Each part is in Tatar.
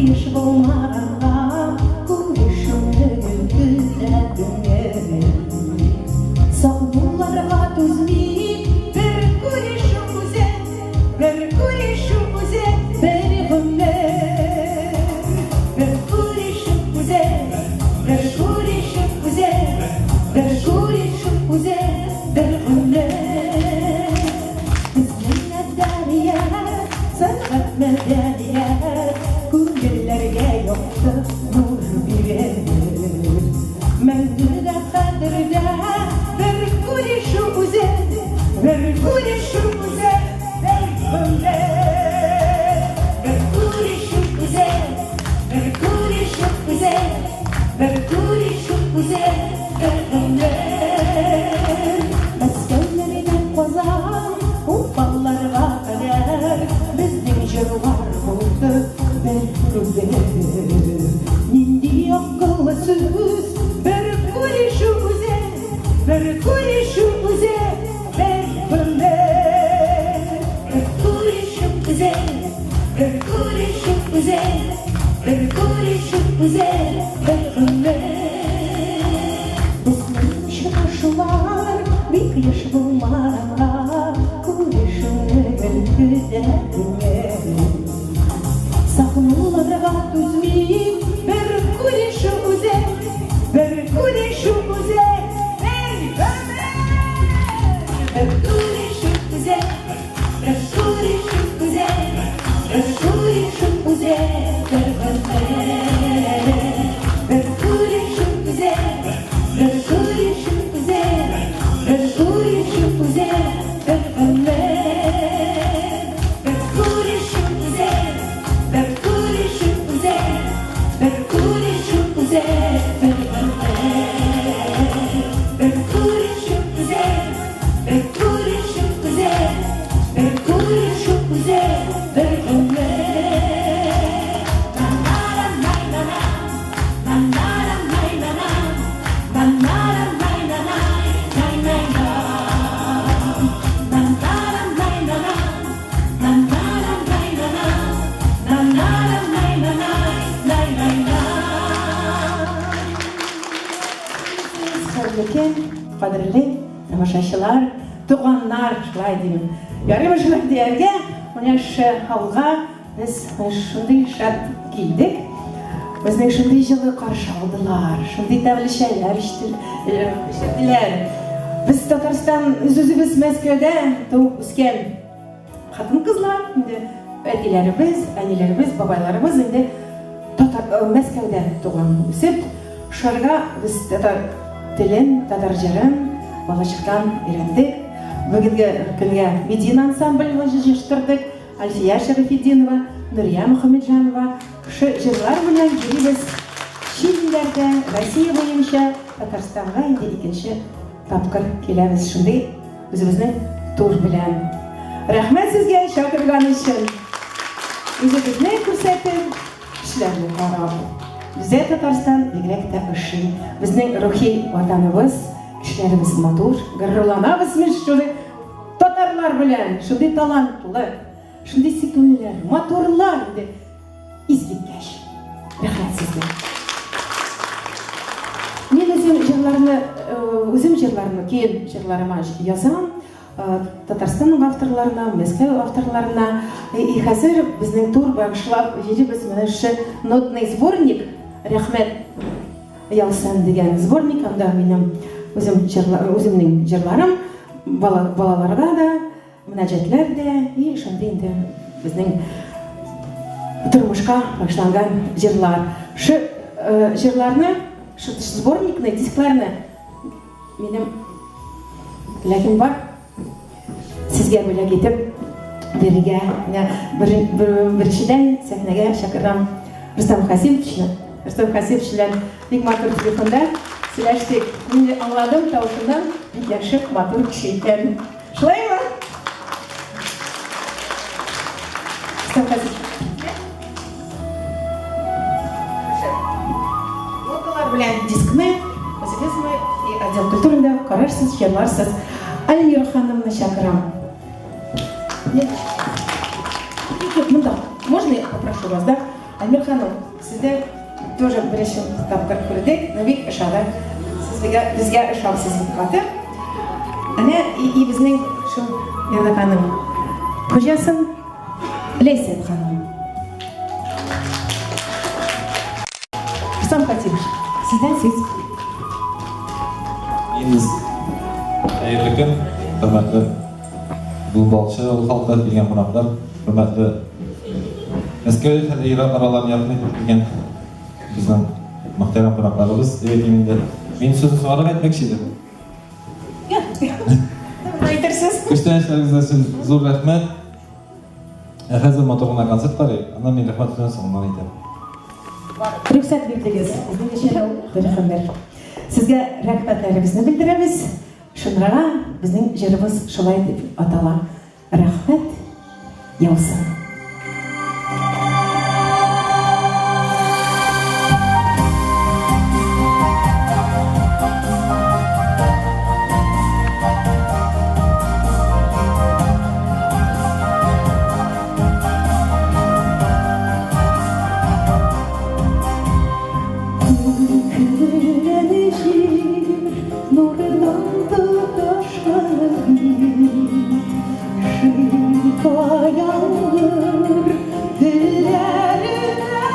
еш булмаганга, күрешүне гел көтә күңел. Сагынуларга түзми, бер күрешү үзе, бер күрешү үзе, бер гомер. Бер күрешү үзе, бер күрешү үзе, бер күрешү үзе, бер гомер. Безнең әдәбият, сәнгать, мәдәният күңелләргә якты нур бирер. Мәңгегә хәтердә бер күрешү үзе, бер күрешү үзе, бер гомер. Бер күрешү үзе, бер күрешү үзе, бер күрешү үзе, бер гомер. Мәскәүләрдән Казан, Уфаларга кадәр безнең җырлар булды бер күпер. Нинди акыллы сүз, бер күрешү үзе, бер күрешү үзе, бер гомер. Бер күрешү үзе, бер күрешү үзе, бер күрешү үзе, бер гомер. Безнең очрашулар бик еш булмаганга, күрешүне гел көтә күңел. Сагынуларга түзми, бер күрешү үзе, бер күрешү үзе, бер гомер. Бер күрешү үзе, бер күрешү үзе, бер күрешү үзе, бер гомер. Бер күрешү үзе, бер күрешү үзе, бер күрешү үзе, бер гомер. Бер күрешү үзе, бер күрешү үзе, бер күрешү үзе, бер гомер. Бер күрешү үзе, бер күрешү үзе, бер күрешү үзе, бер гомер. Хәерле көн, кадерле тамашачылар, туганнар, шулай дим. Ярыймы шулай дияргә? Менә шушы авылга без шундый шат килдек. Безнең шундый җылы каршы алдылар, шундый тәмле чәйләр эчерделәр. Без Татарстан, үз-үзебез Мәскәүдә туып үскән хатын-кызлар, инде әтиләребез, әниләребез, бабайларыбыз инде татар Мәскәүдә туган үсеп, шарга без татар телен, татар җырын балачактан өйрәндек. Бүгенге көнгә Медина ансамбль җыештырдык. Альфия Шәрәфетдинова, Нурия Мөхәммәтҗанова шушы җырлар белән йөрибез чит илләрдә, Россия буенча, Татарстанга инде икенче тапкыр киләбез шундый үзебезнең тур белән. Рәхмәт сезгә чакырган өчен. Үзебезне күрсәтеп, кешеләрне карап. Безгә Татарстан бигрәк тә ошый. Безнең рухи ватаныбыз, кешеләребез матур, горурланабыз без шундый татарлар белән, шундый талантлы, шундый сөйкемлеләр, матурлар инде искиткеч. Рәхмәт сезгә. Мин үзем җырларны, үзем җырларны, кием җырларыма язам. Татарстан авторларына, Мәскәү авторларына. И хәзер безнең тур багышлап йөрибез менә шушы нотный сборник. Рәхмәт яусын дигән сборник, анда минем үзем җырла, үземнең җырларым, бала, балаларга да, мөнәҗәтләр дә, и шундый инде безнең тормышка багышланган җырлар. Шу җырларны, шу сборникны, дискларны минем теләгем бар сезгә бүләк итеп бирергә. Менә беренчедән сәхнәгә чакырам Рөстәм Хасимовичны. Рөстәм Хасимович белән бик матур телефонда сөйләштек. Мин аңладым тавышыннан, бик яхшы, матур кеше икән. Шулаймы? Рөстәм Хасимович. Ноталар белән дискны үзегезме и отдел культурында карарсыз, җырларсыз. Альмира ханымны чакырам. Нет, монда. Можно я попрошу вас, да? Альмир ханым, сезне тоже беренче тапкыр күрдек, но бик ошады. Сез безгә ошапсыз бик каты. Әнә и безнең шул Лена ханым хуҗасын Ләйсән ханым. Рустам Хатипович, сездән сүз. Инде хәерле көн, хөрмәтле Булбалчы авыл халкы, килгән кунаклар, хөрмәтле Мәскәү һәм ерак араларны якын итеп килгән безнең мөхтәрәм кунакларыбыз дип әйтим инде. Мин сүзне соңарак әйтмәкче идем. Әйтерсез. Күчтәнәчләрегез өчен зур рәхмәт. Ә хәзер матур гына концерт карыйк, аннан мин рәхмәт сүзен соңыннан әйтәм. Рөхсәт бирдегез. Безнең өчен ул бер гомер. Сезгә рәхмәтләребезне белдерәбез. Шунрага безнең җырыбыз шулай дип атала. Рәхмәт яусын. Күкрәгән җир нурыннан тоташкан бит, Шифа яңгыр телләренә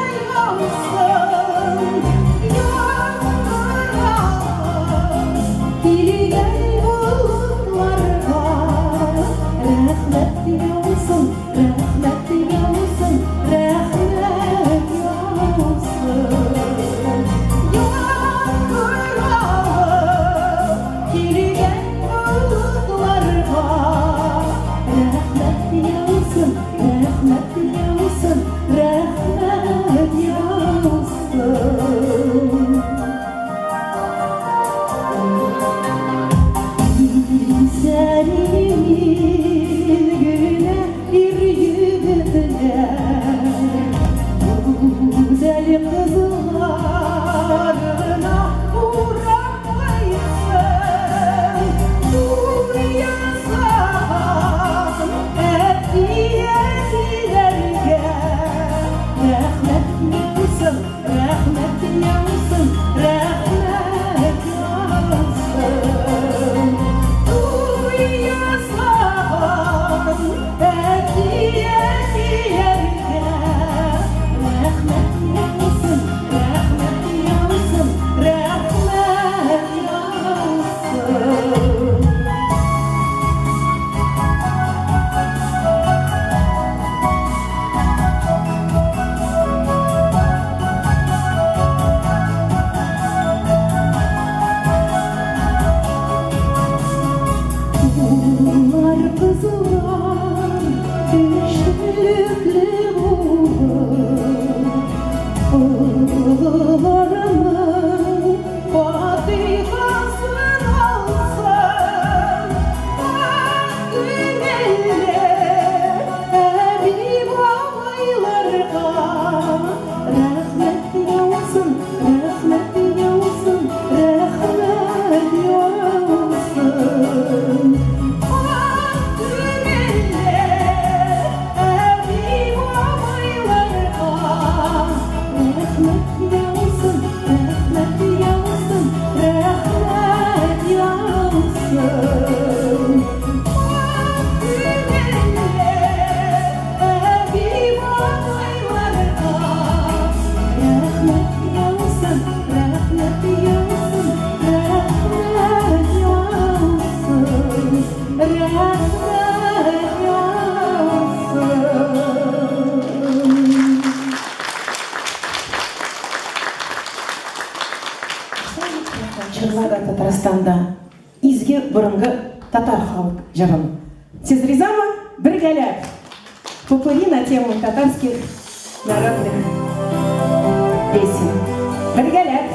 яусын. Яңгырас килгән болытларга рәхмәт яусын, рәхмәт яусын, рәхмәт яусын. Яңгырас килгән болытларга рәхмәт яусын, рәхмәт яусын, рәхмәт яусын. Исән-имин генә ир-егетләр, гүзәл кызларына урап кайтсын. Туй ясаган әти-әниләргә рәхмәт яусын, рәхмәт яусын, рәхмәт яусын. Туй ясаган әти-әниләргә рәхмәт яусын, рәхмәт яусын, рәхмәт яусын. Уллар, кызлар эшлекле булып, олыларының фатихасын алсын. Ак күңелле әби-бабайларга рәхмәт яусын, рәхмәт яусын, рәхмәт яусын. Ак күңелле әби-бабайларга рәхмәт яусын, рәхмәт яусын, рәхмәт яусын. Ак күңелле әби-бабайларга рәхмәт яусын, рәхмәт яусын, рәхмәт яусын, рәхмәт яусын. Җырлар Татарстанда изге борынгы татар халык җырын. Сез ризамы? Бергәләп. Попурри на тему татарских народных песен. Бергәләп.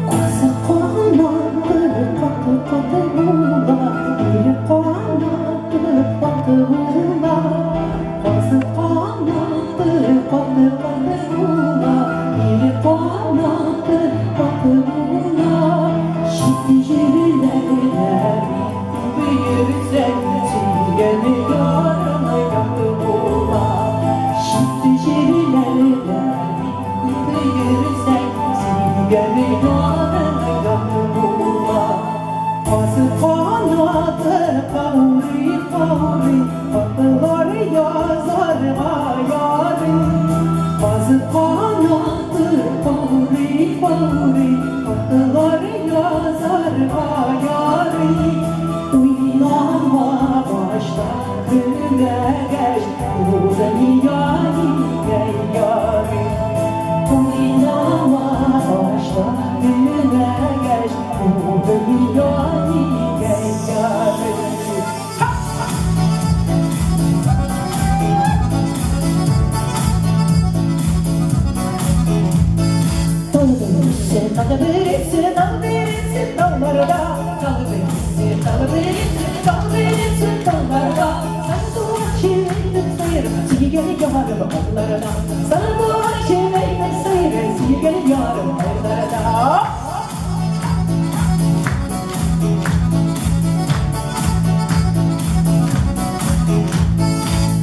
Казы канаты каты-каты була, ире канаты каты була. Казы канаты каты-каты була, ире канаты каты Dallarga yarый. Уйнама башта көлмәгәч, бу дөнья нигә ярый? Уйнама башта көлмәгәч, бу дөнья нигә ярый? Dal birisi, dal birisi, dallarda. Dal birisi, dal birisi, dal birisi, dallarda. Sana çevirdim sayırım, silgeli yarım onlarda. Sana çevirdim sayırım, silgeli yarım onlarda.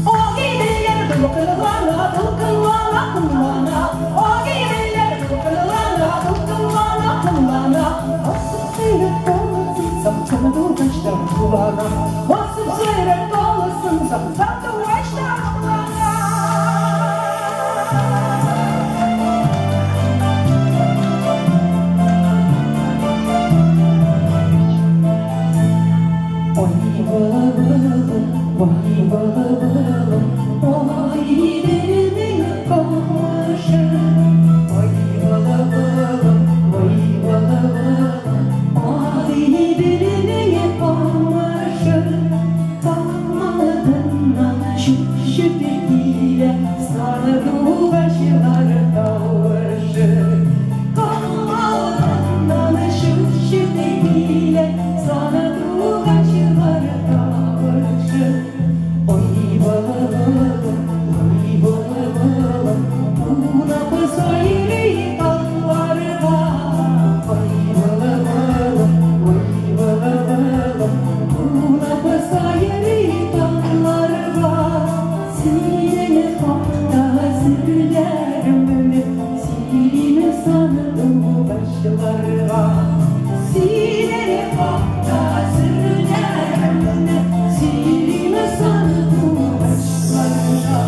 O giderler dolkınlarla, dolkınlarla, kullanla. O giderler dolkınlarla, dolkınlarla, kullanla. Basıp seyrek dolasın, sandıvaçlar kulağına. Basıp seyrek dolasın, sandıvaçlar kulağına. Oy balım, vay balım, oy derimin kaşı. Oy balım, vay balım, oy derimin kaşı. Kalmadığından şıp ile sarıvaçlar taşı. Kalmadığından şıp ile sarıvaçlar taşı. Oy balım, oy balım, buna pasayri dallarda. Oy balım, oy balım, buna pasayri dallarda. Sinene hakta sürülerim, silime sandım başlara. Sinene hakta sürülerim, silime sandım başlara.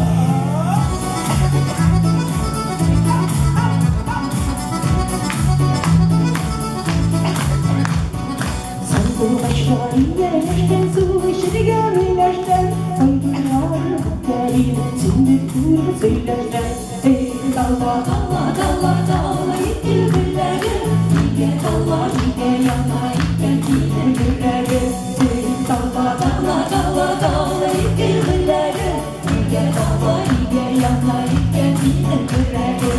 Sandıvaçlar iyileşten, su işini görüleşten. Oydular gelin, şimdi kur söylerden. Ey dalla dalla dalla dalla itil gülleri. Niye dalla niye yana iken yine gülleri. Ey dalla dalla dalla dalla itil gülleri. Niye dalla niye yana iken yine gülleri.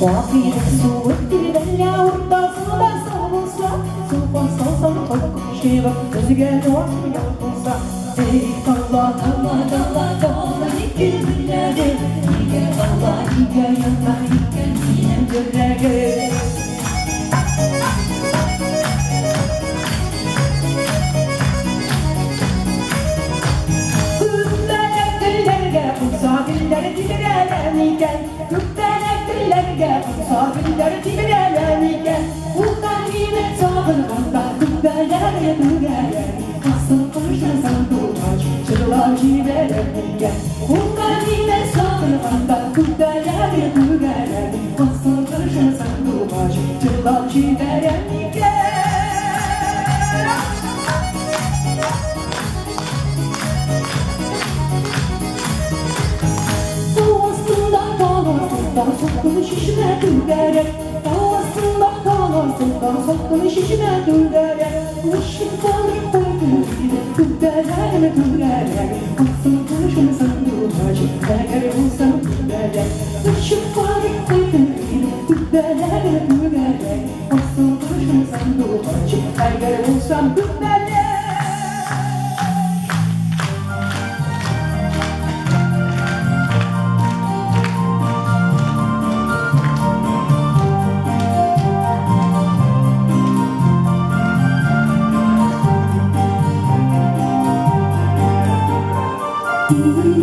Вакыйны суыт тирдәллә уртасында сау булса, суга салсаң толк чыгып, күзгә туасың як булса. Ey dalla dalla dalla dalla itil gülleri. Niye dalla niye yana iken yine gülleri. Күптәнәк телләргә кунса гөлләр тибрәләм икән. Күптәнәк телләргә кунса гөлләр тибрәләм икән. Ултан мине сагынганда күптәнәк түгәрәк. Асыл кышы сандугач җырлап җибәрәм икән. Ултан мине сагынганда күптәнәк түгәрәк. Асыл кышы сандугач җырлап җибәрәм икән. Soktun şişme tügerek, dağlasında dağlasında soktun şişme tügerek. Işıkları koydu yine tügerek tügerek. Asıl kuşun sandıvaç, eğer olsam tügerek. Işıkları koydu yine tügerek tügerek. Asıl kuşun sandıvaç, eğer olsam tügerek. Душу,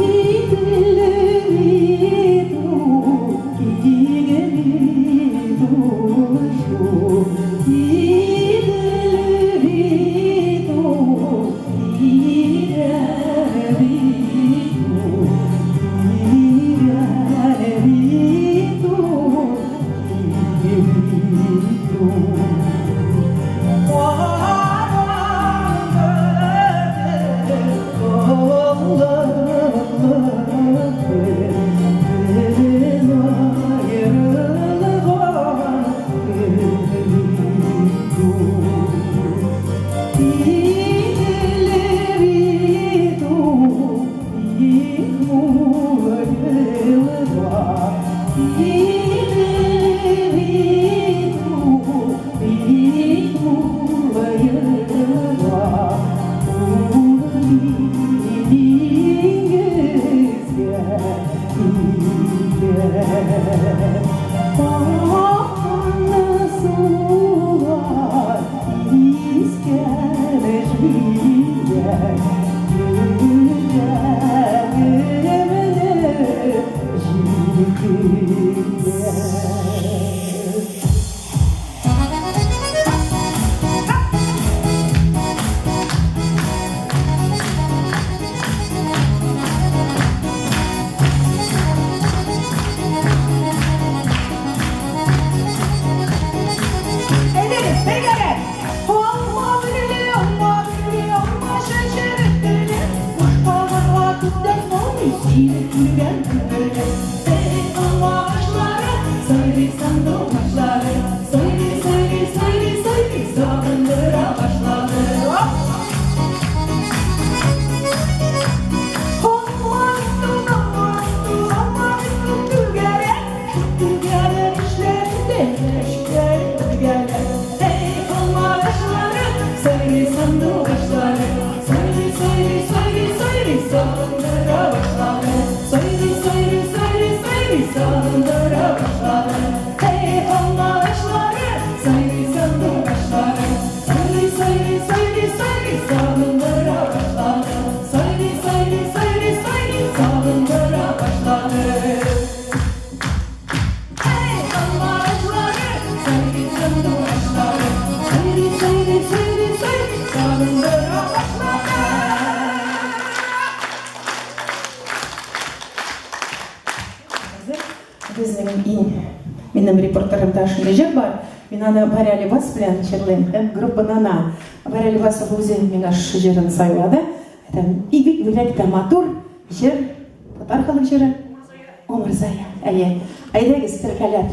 Татарда шундый җыр бар. Мин аны Варя Либас белән җырлыйм һәм группа Нана. Варя Либасова үзе миңа шушы җырын сайлады. Это и бик бигрәк тә матур җыр, татар халык җыры. Умырзая. Әйе. Әйдәгез, теркәләп.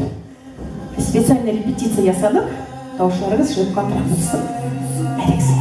Специальный репетиция ясадык. Тавышларыгыз шулай катырак булсын. Әйдәгез.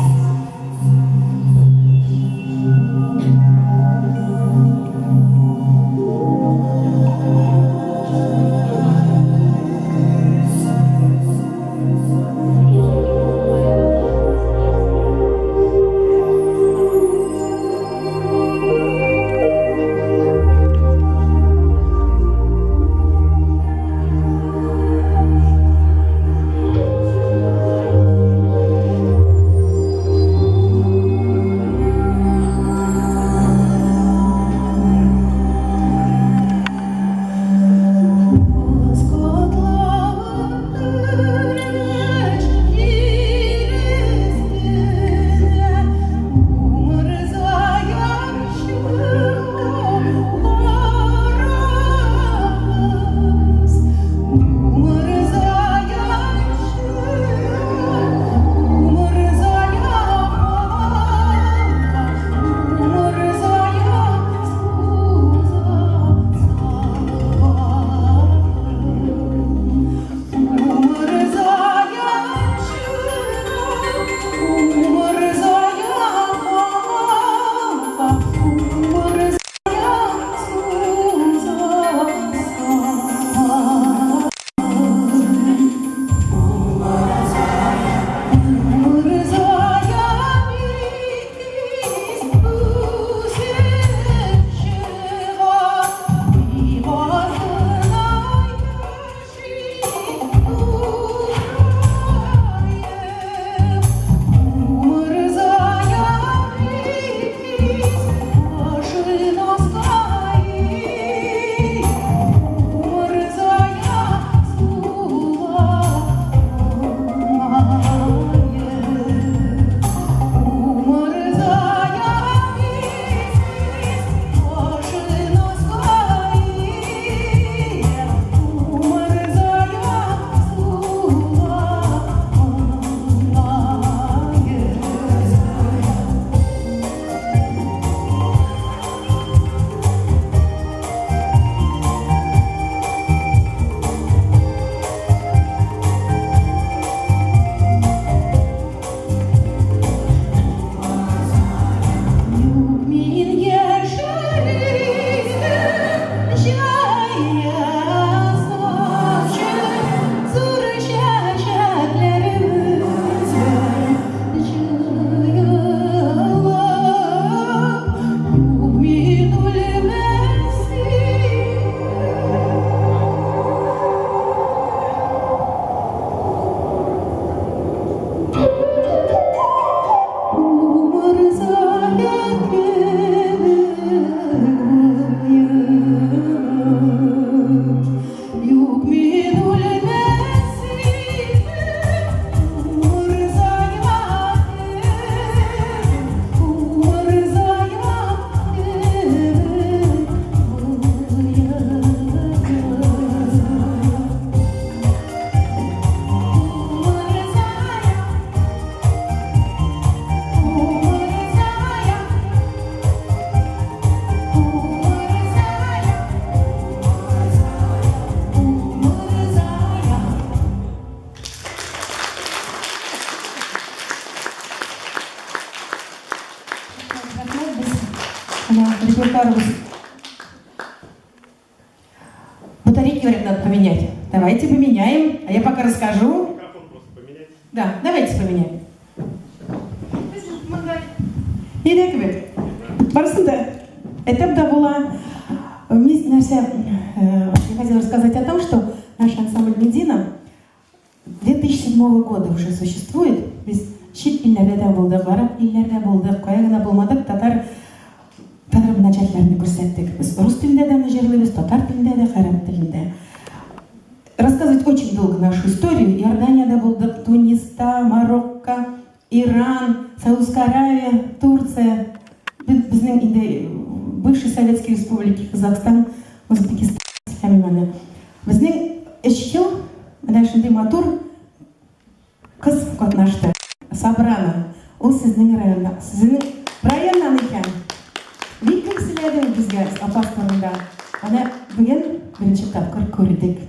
Батарейки, говорят, надо поменять. Давайте поменяем, а я пока расскажу. Микрофон просто поменять. Да, давайте поменяем. Нидә кебек. Барысын да әйтеп дә була. Нәрсә, я хотела рассказать о том, что наш ансамбль «Медина» 2007 года уже существует. Без чит илләрдә дә булдык, гарәп илләрдә булдык, кая гына булмадык, татар татар мөнәҗәтләрен күрсәттек. Без рус телендә дә җырлыйбыз, татар телендә дә, гарәп телендә. Рассказывать очень долго нашу историю. Иорданияда булдык, Туниста, Марокко, Иран, Саудовская Аравия, Турция. Безнең инде бывший советские республики, Казахстан, Узбекистан. Безнең 3 ел. Менә шундый матур кыз катнашты. Сабрана. Ул сезнең районда, сезнең районнан икән. Бик күп сөйләде ул безгә Апас турында. Әнә бүген беренче тапкыр күрдек.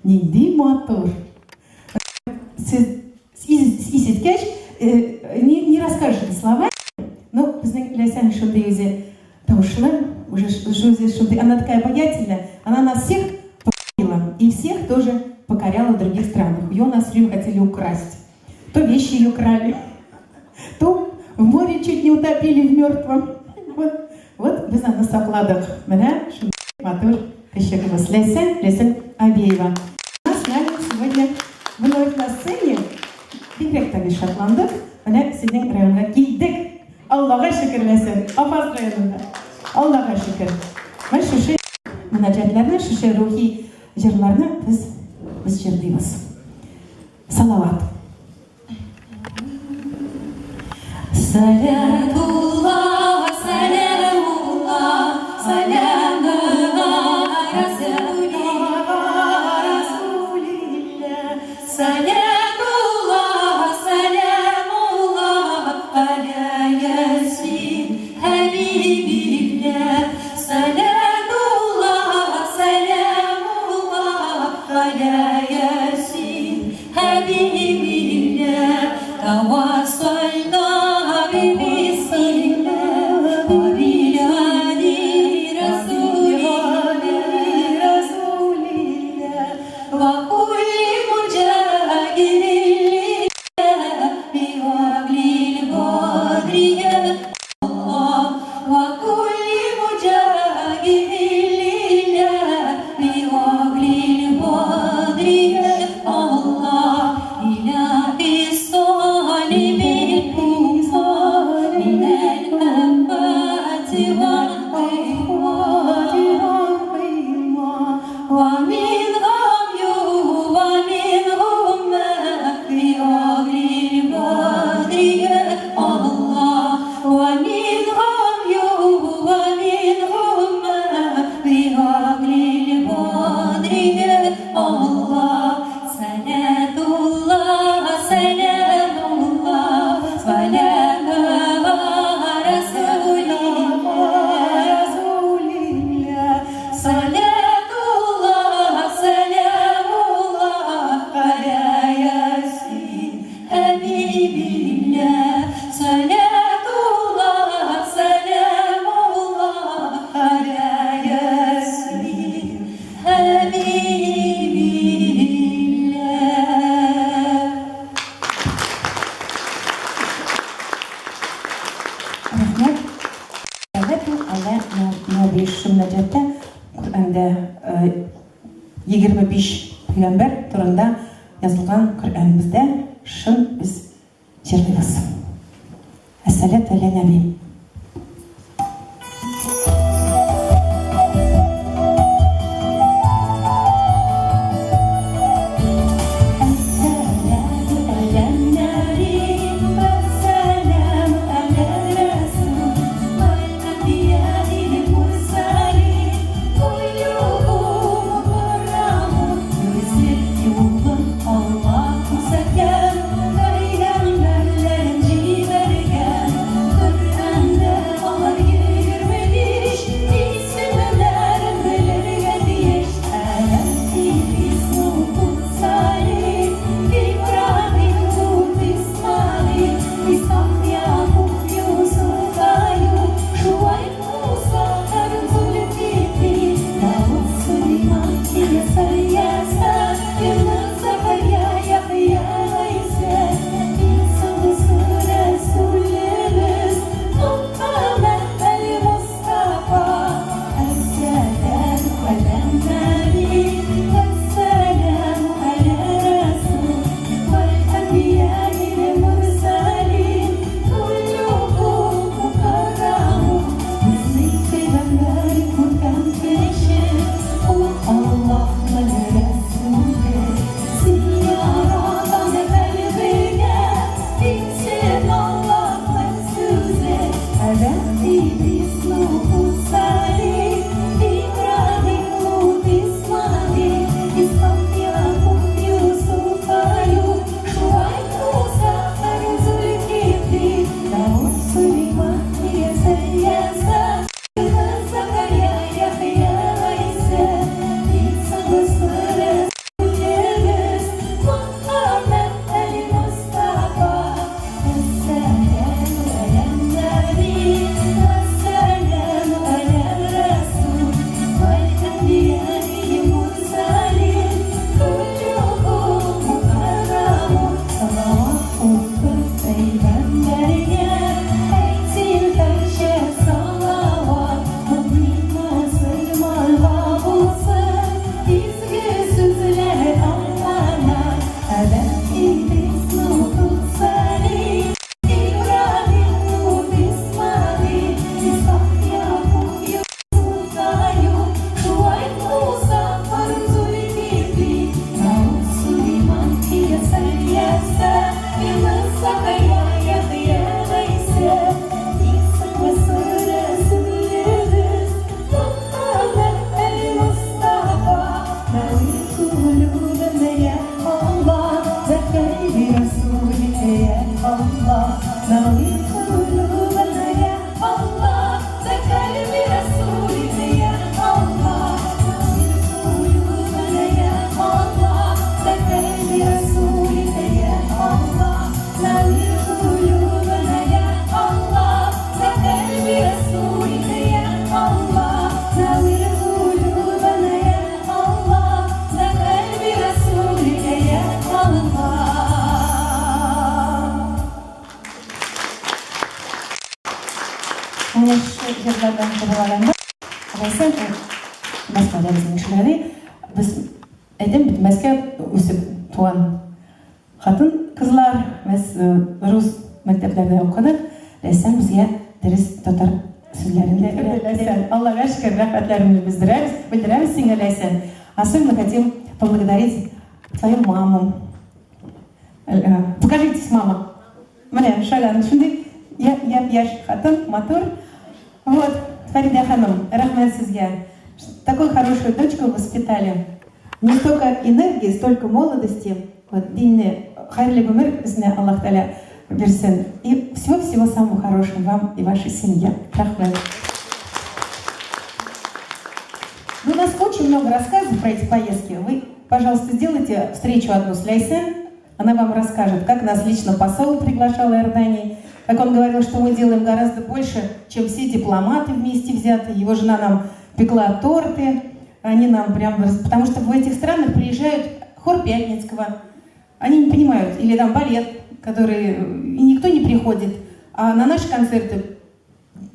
Нинди матур! Сез исеткәч, не, не расскажешь слова, но безнең Ләйсән шундый үзе тавышлы, уже үзе шундый, она такая обаятельная, она нас всех покорила, и всех тоже покоряла в других странах. Ее у нас все время хотели украсть. То вещи ее крали, то в море чуть не утопили в мертвом. Вот, вот без аны сакладык. Менә шундый матур кеше кыз. Ләйсән, Ләйсән Абеева. С нами сегодня вновь на сцене. Бигрәк тә без шатландык. Менә сезнең районга килдек. Аллага шөкер, Ләйсән, Апас районында. Аллага шөкер. Менә шушы мөнәҗәтләрне, шушы рухи җырларны без җырлыйбыз. Салават. Салятулла, салямулла, салямулла, Расулилlah. Салямулла, салямулла, аля Ясин, Хабибилlah. Салямулла, салямулла, аля Ясин, Хабибилlah. توصلنا ببسم الله وبالهادي رسول الله وكل مجاهد لله بوابل البدر يا الله وكل مجاهد لله بوابل البدر يا الله إلهي الصالح من الآفات والإخوان ومن غم ومن غمة بوابل البدر يا الله ومن غم ومن غمة بوابل البدر يا الله صلاة الله سلام الله سلام رسول الله صلاة الله سلام الله على ياسين حبيب الله صلاة الله سلام الله على ياسين حبيب الله. Рәхмәт. Әлбәттә, Алла Нәби мөнәҗәттә Коръәндә 25 пәйгамбәр турында язылган Коръәнебездә шын без җырлыйбыз. Әссәләту аля нәби. السلام على النبي والسلام على الرسول والأنبياء المرسلين كلهم مكرم يوسف يوم الله سكن بين المرجي بركان قرآن. Укы пәйгамбәргә, әйт син кайча салават, мөэмин мөселманга булсын, изге сүзләр аманат. Адәм Идрис Нух Салих, Ибраһим Нух Исмагыйль, Исхак Якуб Йусуф Аюб, Шуайб Муса Һарун Зөлкифли, Дауд Сулейман Иса Ильяса, Юныс Яхъя Яхъя Гайсә, Иң соңгысы Рәсүлебез Мөхәммәд әл-Мостафа. Нәввир кулубана я Аллаһ, бикальби расулика я Аллаһ. Нәввир кулубана я Аллаһ, бикальби расулика я Аллаһ. Нәввир кулубана я Аллаһ, бикальби расулика я Аллаһ. Нәввир кулубана я Аллаһ, бикальби расулика я Аллаһ. Нәввир кулубана я Аллаһ, бикальби расулика я Аллаһ. Менә шушы җырлардан файдаланып, Ләйсән Мәскәүдә безнең кешеләре, без әйтәм бит, Мәскәү үсеп туган хатын кызлар, без рус мәктәпләрдә укыдык. Ләйсән безгә дөрес татар сүзләрен дә өйрәтте. Ләйсән, Аллага шөкер, рәхмәтләрне белдерәбез, белдерәбез сиңа, Ләйсән. Особенно хотим поблагодарить твою маму. Покажитесь, мама. Менә Шаган шундый япь-яшь хатын, матур. Вот, Фәридә ханым, рәхмәт сезгә. Такую хорошую дочку воспитали. Не столько энергии, столько молодости. Вот, динне, хәерле гомер безне Аллаһ Тәгалә бирсен. И всего-всего самого хорошего вам и вашей семье. Рәхмәт. Ну, у нас очень много рассказов про эти поездки. Вы, пожалуйста, сделайте встречу одну с Ляйсен. Она вам расскажет, как нас лично посол приглашал Иордании, как он говорил, что мы делаем гораздо больше, чем все дипломаты вместе взятые. Его жена нам пекла торты, они нам прям... Потому что в этих странах приезжают хор Пятницкого, они не понимают, или там балет, который... И никто не приходит. А на наши концерты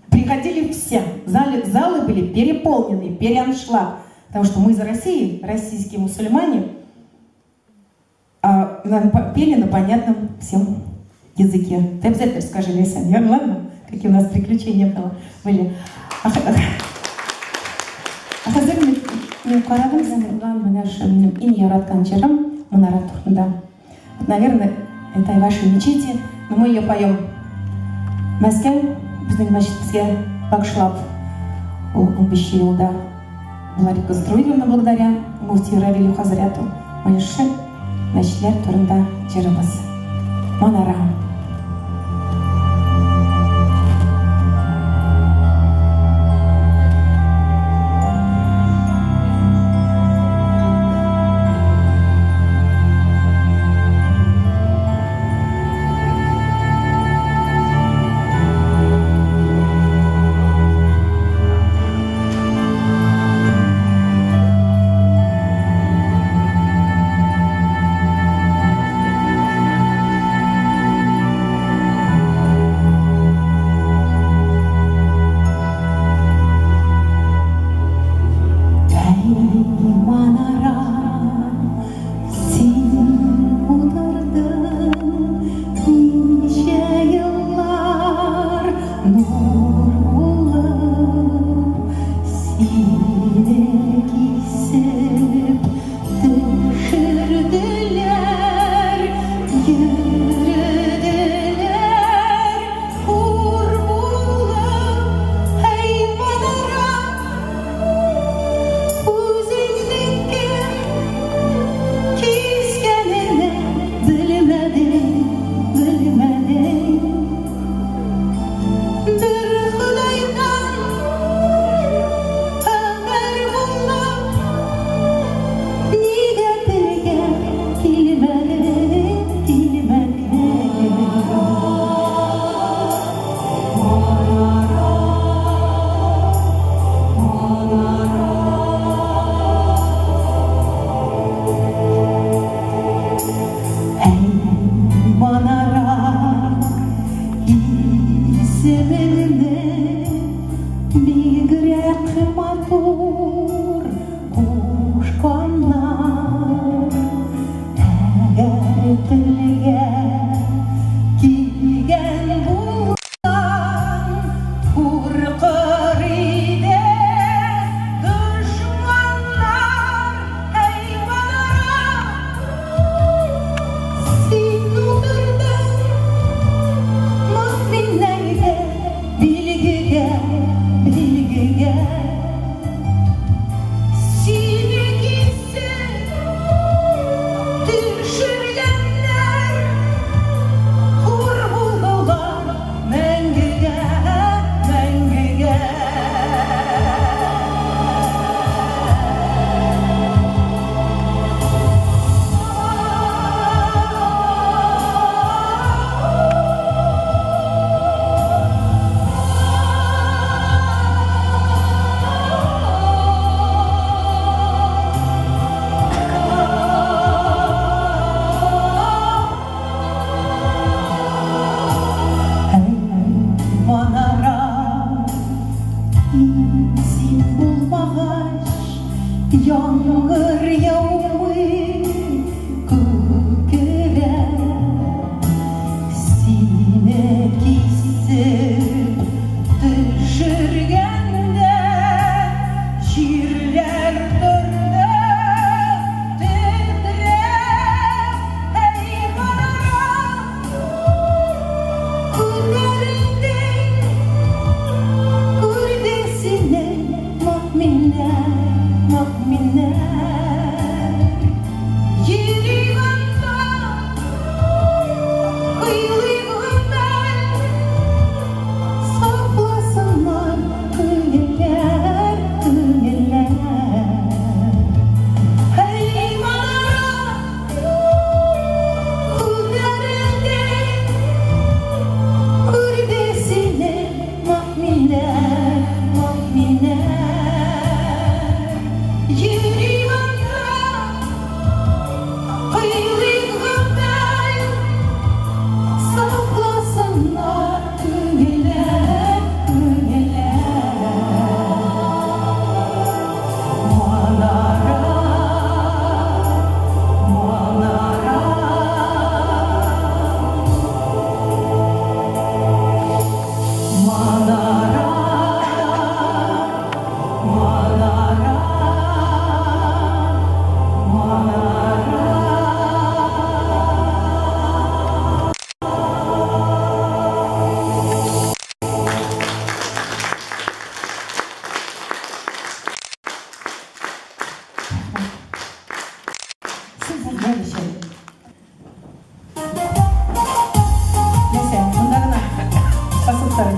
приходили все. Залы были переполнены, переаншлаг. Потому что мы из России, российские мусульмане, а нам пели на понятном всем языке. Ты обязательно скажи, Леся, ладно? Какие у нас приключения были. А хәзер мин карадым менә минем иң яраткан җырым Манара турында. Вот, наверное, это вашей мечети, но мы ее поем. Мәскәү безнең мәчет безгә багышлап ул 15 елда была реконструирована благодаря муфтию Равилю хәзрәту. Менә шушы мәчетләр турында җырыбыз. Манара.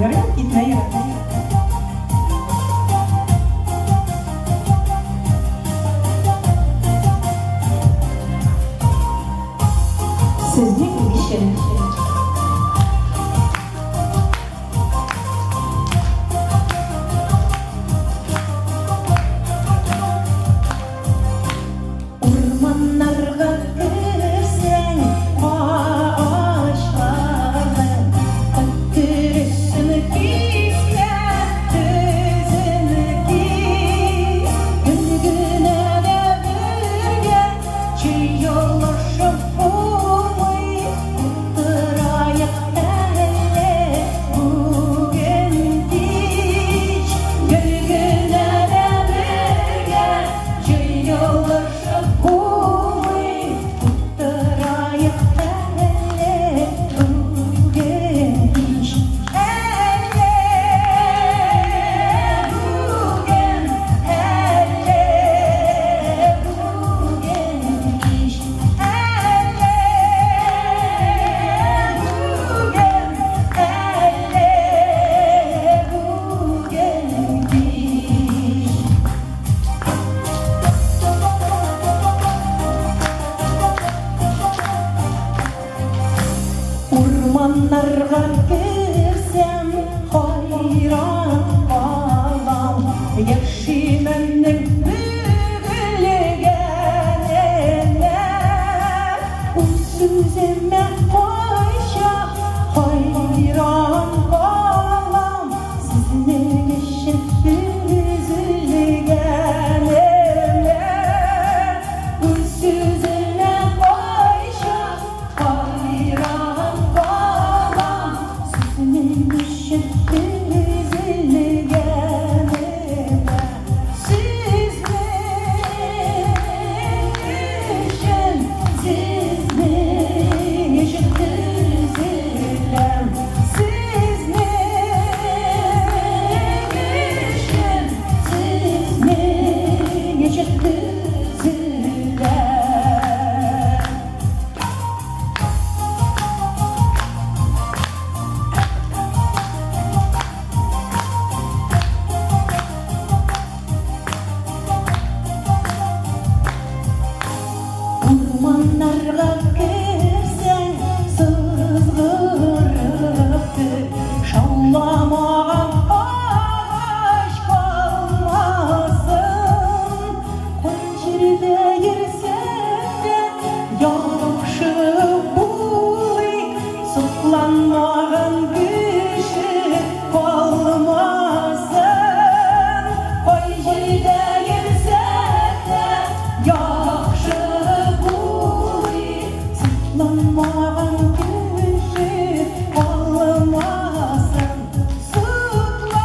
Ярыймы? Китмә еракка. Сезнең өчен. Урманнарга керсәң, агачларның төсен кисә, төзен кис. Гөл генә дә бергә җыелышып булмый, утыраек әле бүген кич. Гөл генә дә бергә җыелышып булмый, утыраек әле бүген кич. Әле бүген, әле бүген кич. Әле бүген, әле бүген кич. Урманнарга керсәм, хайран калам, яшименең бөгелгәненә. Үз-үземә кайчак хайран калам, сезнең өчен өзелгәнемә. Үз-үземә кайчак хайран калам, сезнең өчен өзелгәнемә. Сезнең өчен, сезнең өчен өзеләм. Сезнең өчен, сезнең өчен өзеләм. Урманнарга керсәң, сызгырып көл, шауламаган агач калмасын. Кай җирдә йөрсәң дә, яхшы булыйк, сокланмаган кеше калмасын. Кай җирдә йөрсәк тә, яхшы булыйк, сокланмаган кеше калмасын. Сокланмаган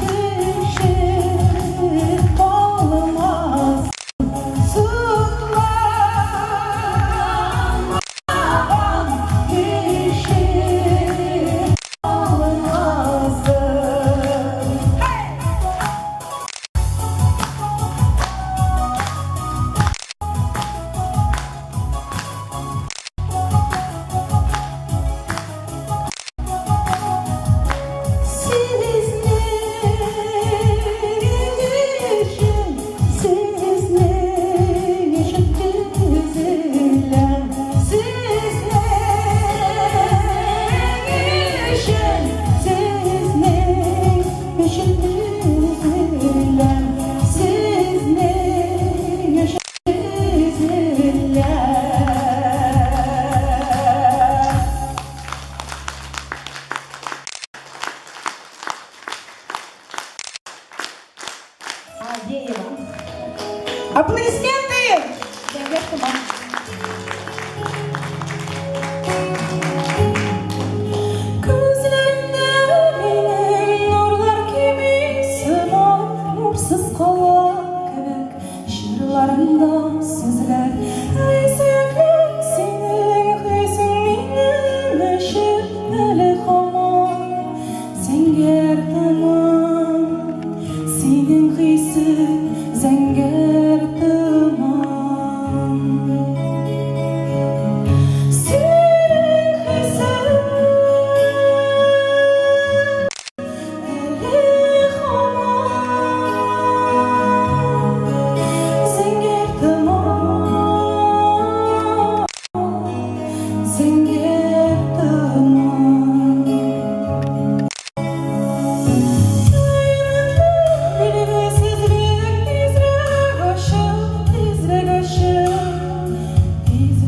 кеше калмасын. Сокланмаган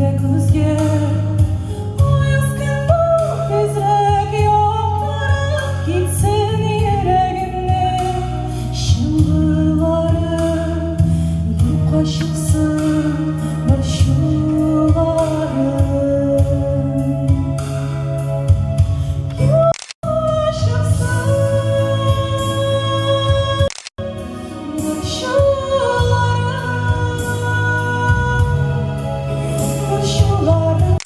Тизрәк үзгәр, аяз көн бу, тизрәк яктырып китсен йөрәгемнең чыңгылары, юкка чыксын борчуларым. Юкка чыксын борчуларым, борчуларым.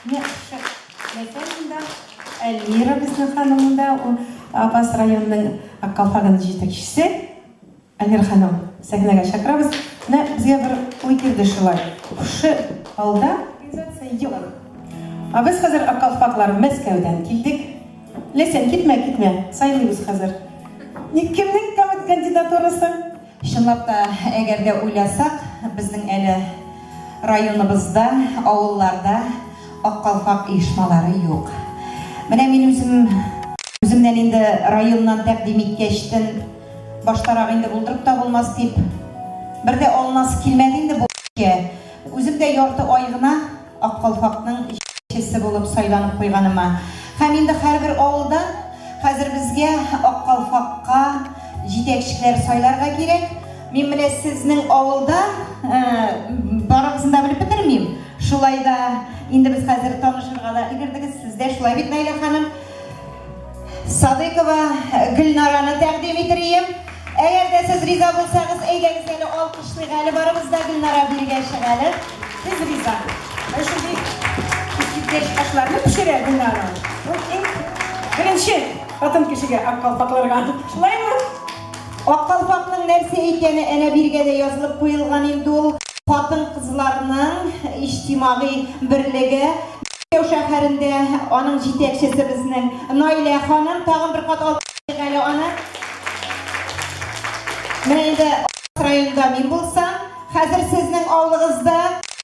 Ләйсән Эльмира безнең ханым да, ул Апас районының Ак калфагының җитәкчесе. Эльмира ханым, сәхнәгә чакырабыз. Менә безгә бер уй килде шулай. Шушы авылда организация юк. Ә без хәзер Ак калфаклар Мәскәүдән килдек. Ләйсән, китмә, китмә. Сайлыйбыз хәзер. Ник кемнең кандидатурасы? Чынлап та, әгәр дә уйласак, безнең әле районыбызда, авылларда Ак калфак оешмалары юк. Менә мин үзем үземнән инде районнан тәкъдим иткәчтен, баштарак инде булдырып та булмас дип, бер дә алынасы килмәде инде бу эшкә. Үзем дә ярты ай гына Ак калфакның җитәкчесе булып сайланып куйганыма. Һәм инде һәрбер авылдан хәзер безгә Ак калфакка җитәкчеләр сайларга кирәк. Мин менә сезнең авылдан барыгызны да белеп бетермим. Шулай да инде без хәзер танышырга да өлгердегез. Сез дә шулай бит, Наилә ханым? Садыйкова Гөлнараны тәкъдим итер ием. Әгәр дә сез риза булсагыз, әйдәгез әле алкышлыйк әле барыбыз да Гөлнара бирегә чык әле. Без риза. Менә шундый искиткеч ашларны пешерә Гөлнара. Ул иң беренче хатын кешегә ак калфакларга. Шулаймы? Ак калфакның нәрсә икәне әнә бирегә дә язылып куелган инде ул. Хатын-кызларның иҗтимагый берлеге. Мәскәү шәһәрендә аның җитәкчесе безнең Наилә ханым. Тагын бер кат алкышлыйк әле аны. Менә инде Апас районында мин булсам, хәзер сезнең авылыгызда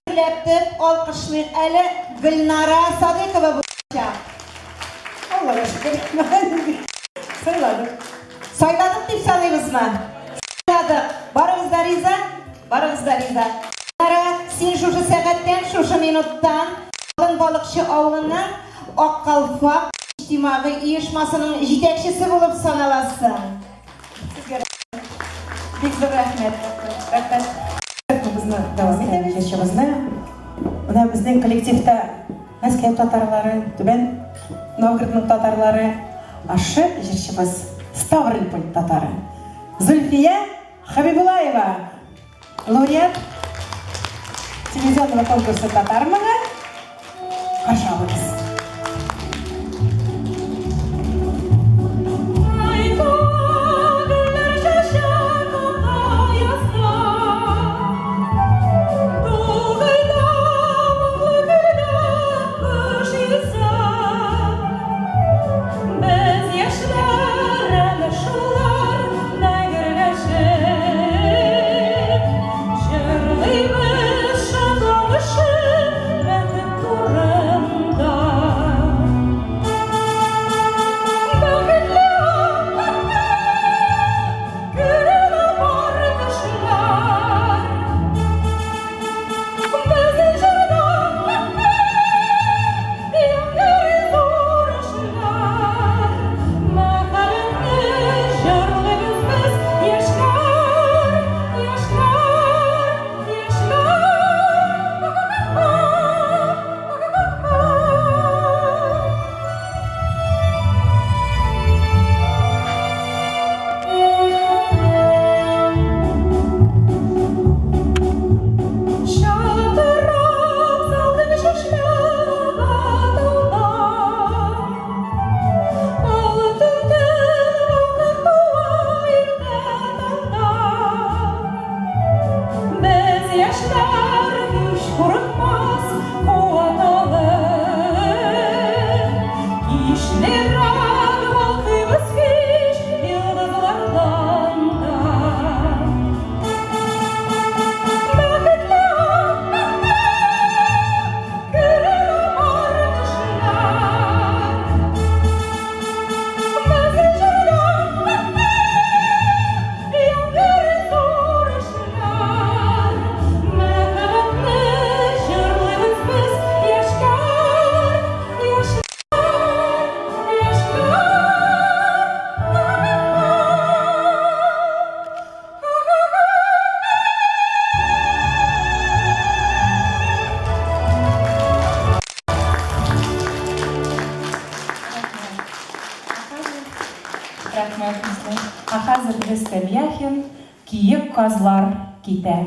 гөрләтеп алкышлыйк әле Гөлнара Садыйкова булачак. Аллага шөкер. Сайладык. Сайладык дип саныйбызмы? Сайладык. Барыгыз да риза? Барыгыз да риза. Гөлнара, син шушы сәгатьтән, шушы минуттан Калын Балыкчы авылының Ак калфак иҗтимагый оешмасының җитәкчесе булып саналасың. Сезгә рәхмәт. Бик зур рәхмәт. Рәхмәт. Концертыбызны дәвам итәбез. Җырчыбызны. Менә безнең коллективта Мәскәү татарлары, Түбән Новгородның татарлары, ашы җырчыбыз Ставрополь татары Зөлфия Хәбибуллаева, лауреат телевизионного конкурса Татар моңы. Каршы алыгыз. Рәхмәт, Мөслим. Ә хәзер Рөстәм Яхин, Киек казлар китә.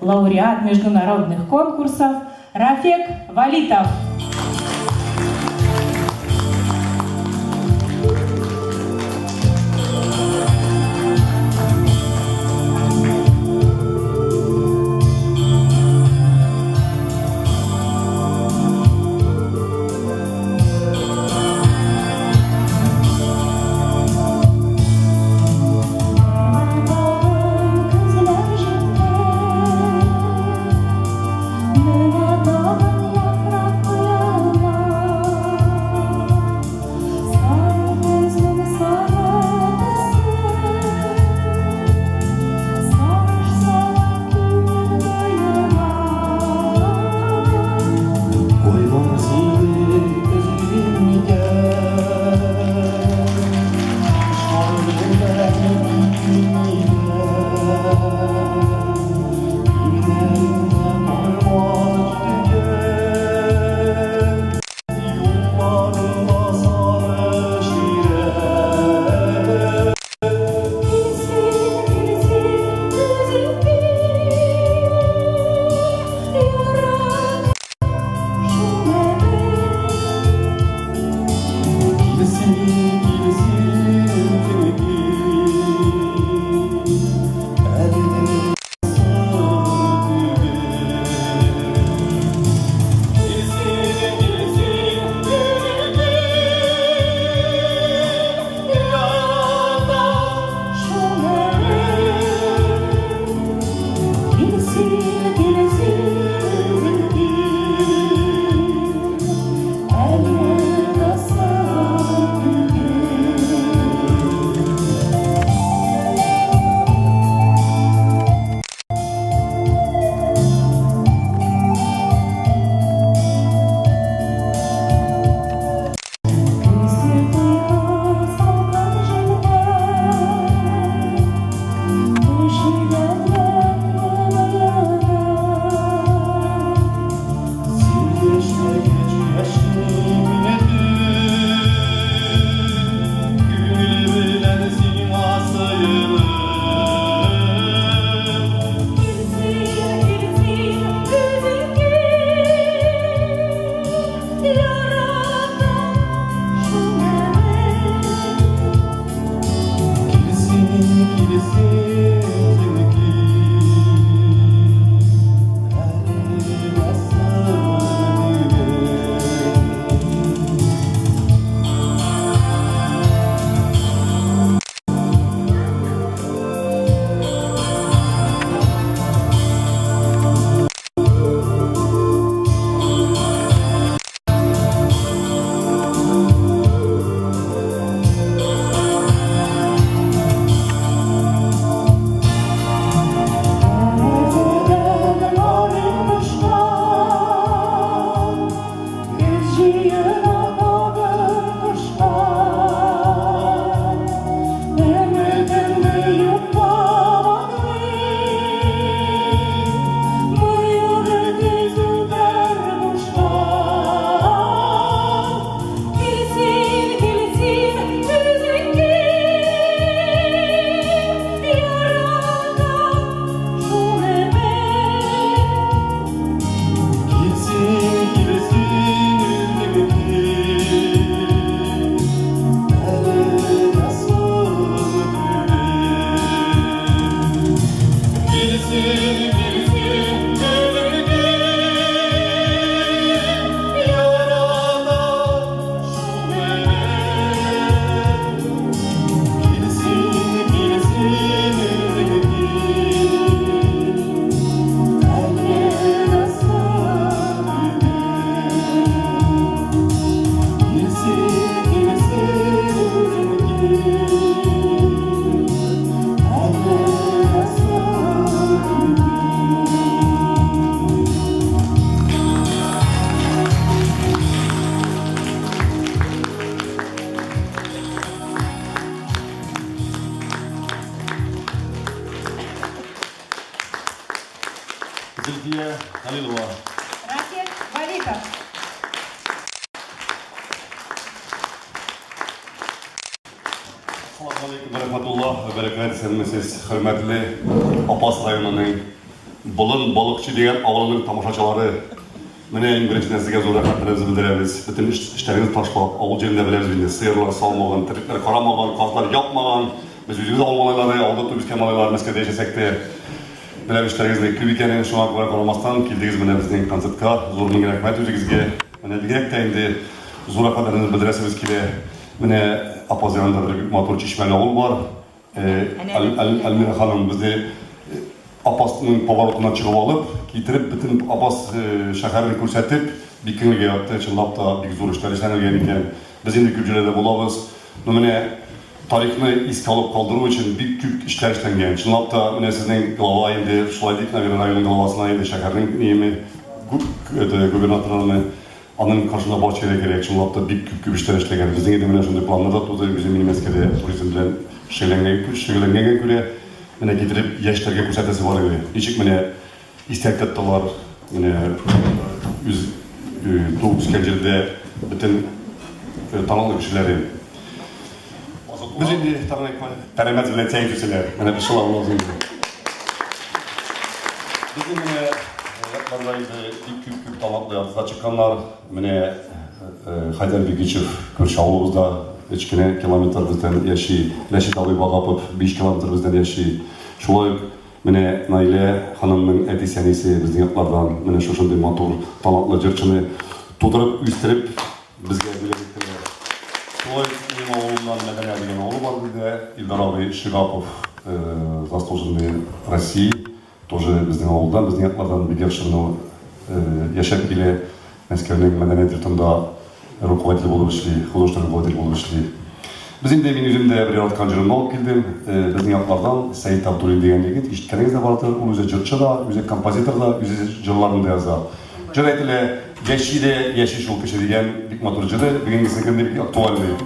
лауреат международных конкурсов Рафек Валитов. Зульфия Халилова. Рафик Валитов. Ассаламу алейкум ва рахматуллах ва баракатуһ. Исәнмесез, хөрмәтле Апас районының Болын Балыкчы дигән авылының тамашачылары. Менә иң беренчедән сезгә зур рәхмәтләребезне белдерәбез. Бөтен эшләрегезне ташлап, авыл җирендә беләбез инде, сыерлар салмаган, терлекләр карамаган, казлар япмаган. Без үзебез авыл малайлары, авылда туып үскән малайлар, Мәскәүдә яшәсәк тә, беләбез эшләрегезнең күп икәнен, шуңа күрә карамастан килдегез менә безнең концертка. Зур мең рәхмәт үзегезгә. Менә бигрәк тә инде зур рәхмәтләребезне белдерәсебез килә. Менә Апаз янында бер бик матур чишмәле авыл бар. Альмира ханым безне Апасның поворотына чыгып алып, китереп, бөтен Апас шәһәрен күрсәтеп, бик күңелгә ятты. Чынлап та бик зур эшләр эшләнелгән икән. Без инде күп җирләрдә булабыз. Но менә тарихны искә алып калдыру өчен бик күп эшләр эшләнгән. Чынлап та менә сезнең глава инде, шулай дип, наверное, районның главасына инде, шәһәрнең ниеме, губернаторына Аның каршында баш ияргә кирәк, чынлап та бик күп күп эшләр эшләгән. Безнең инде менә шундый планнар да туды, үзем мин Мәскәүдә туризм белән шөгыльләнгәнгә күрә, менә китереп яшьләргә күрсәтәсе бар иде. Ничек менә истәлек тоттылар, менә үз туып үскән җирдә бөтен талантлы кешеләрен. Без инде тагын пәрәмәц белән чәй эчүчеләр. Менә без шулар булабыз инде. Безнең менә якларда инде бик күп күп талантлы артистлар чыкканнар. Менә Хайдар Бигичев күрше авылыбызда 3 кенә километр бездән яши. Рәшит абый Вагапов 5 километр бездән яши. Шулай ук менә Наилә ханымның әтисе-әнисе безнең яклардан. Менә шушындый матур, талантлы җырчыны тудырып, үстереп Безгә бүләк иттеләр. Шулай ук минем авылымнан Мәдәнә дигән авылы бар бездә. Илдар абый Шигапов, заслуженный России, тоже безнең авылдан, безнең яклардан бик яхшы менә яшәп килә. Мәскәүнең мәдәният йортында руководитель булып эшли, художественный руководитель булып эшли. Без инде, мин үзем дә бер яраткан җырымны алып килдем. Безнең яклардан Сәет Абдуллин дигән егет, ишеткәнегез дә бардыр. Ул үзе җырчы да, үзе композитор да, үзе җырларын да яза. Җыр әйтелә, Яши дә яши шул кеше дигән бик матур җыры, бүгенгесе көндә бик актуальный.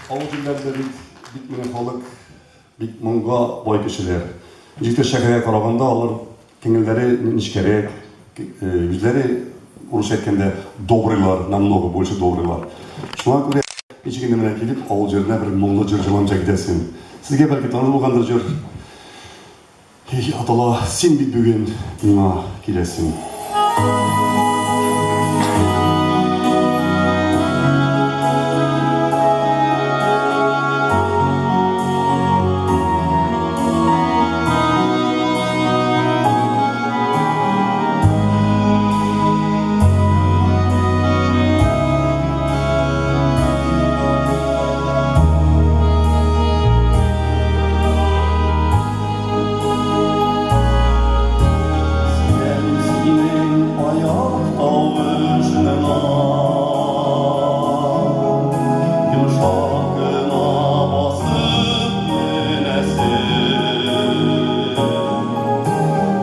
Авыл җирләрендә бит бик менә халык бик моңга бай кешеләр. Ничектер шәһәргә караганда алар күңелләре нечкәрәк, үзләре урысча әйткәндә добрыйлар, намного больше добрыйлар. Шуңа күрә ничек инде менә килеп авыл җиренә бер моңлы җыр җырламыйча китәсең. Сезгә бәлки таныш булгандыр җыр. Һи, атала, син бит бүген миңа киләсең. Синең аяк тавышыңа йомшак кына басып менәсең.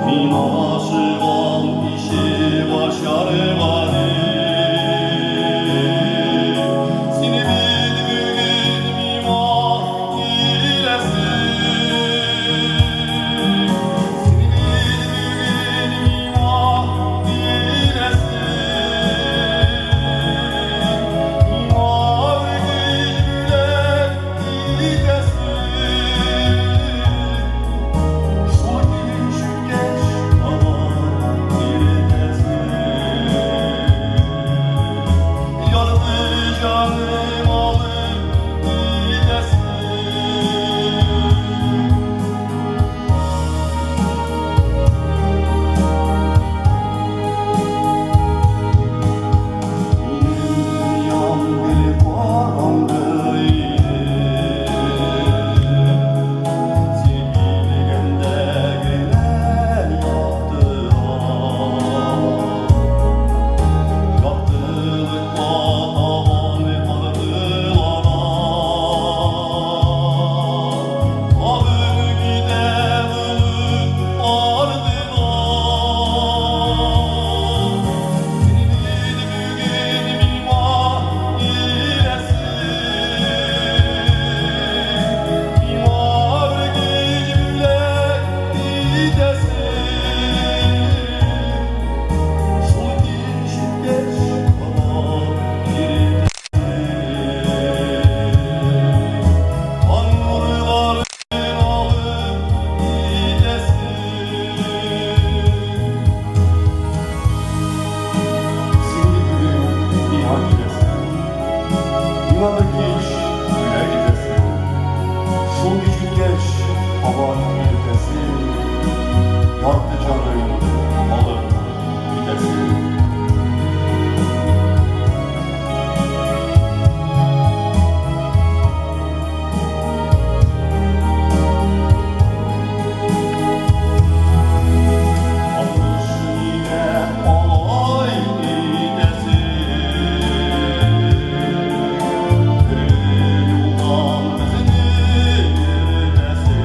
Мин ашыгам ишек ачарга дип. Син бит бүген миңа киләсең. Син бит бүген миңа киләсең. Миңа бер кич бүләк итәсең. Шул кич үткәч, кабат иртәсең. Ярты җаным алып китәсең. Минем дөньям гел караңгы иде. Син килгәндә генә яктыра. Яктылыкка табан тартылана. Тагын китә болыт артына. Син бит бүген миңа киләсең. Миңа бер кич бүләк итәсең. Шул кич үткәч, кабат иртәсең. Таң нурларын алып китәсең. Син бит бүген миңа киләсең. Миңа бер кич бүләк итәсең. Шул кич үткәч, кабат иртәсең. Ярты җаным алып китәсең. Алыш нигә алай итәсең? Бер юлдан безне йөртәсең.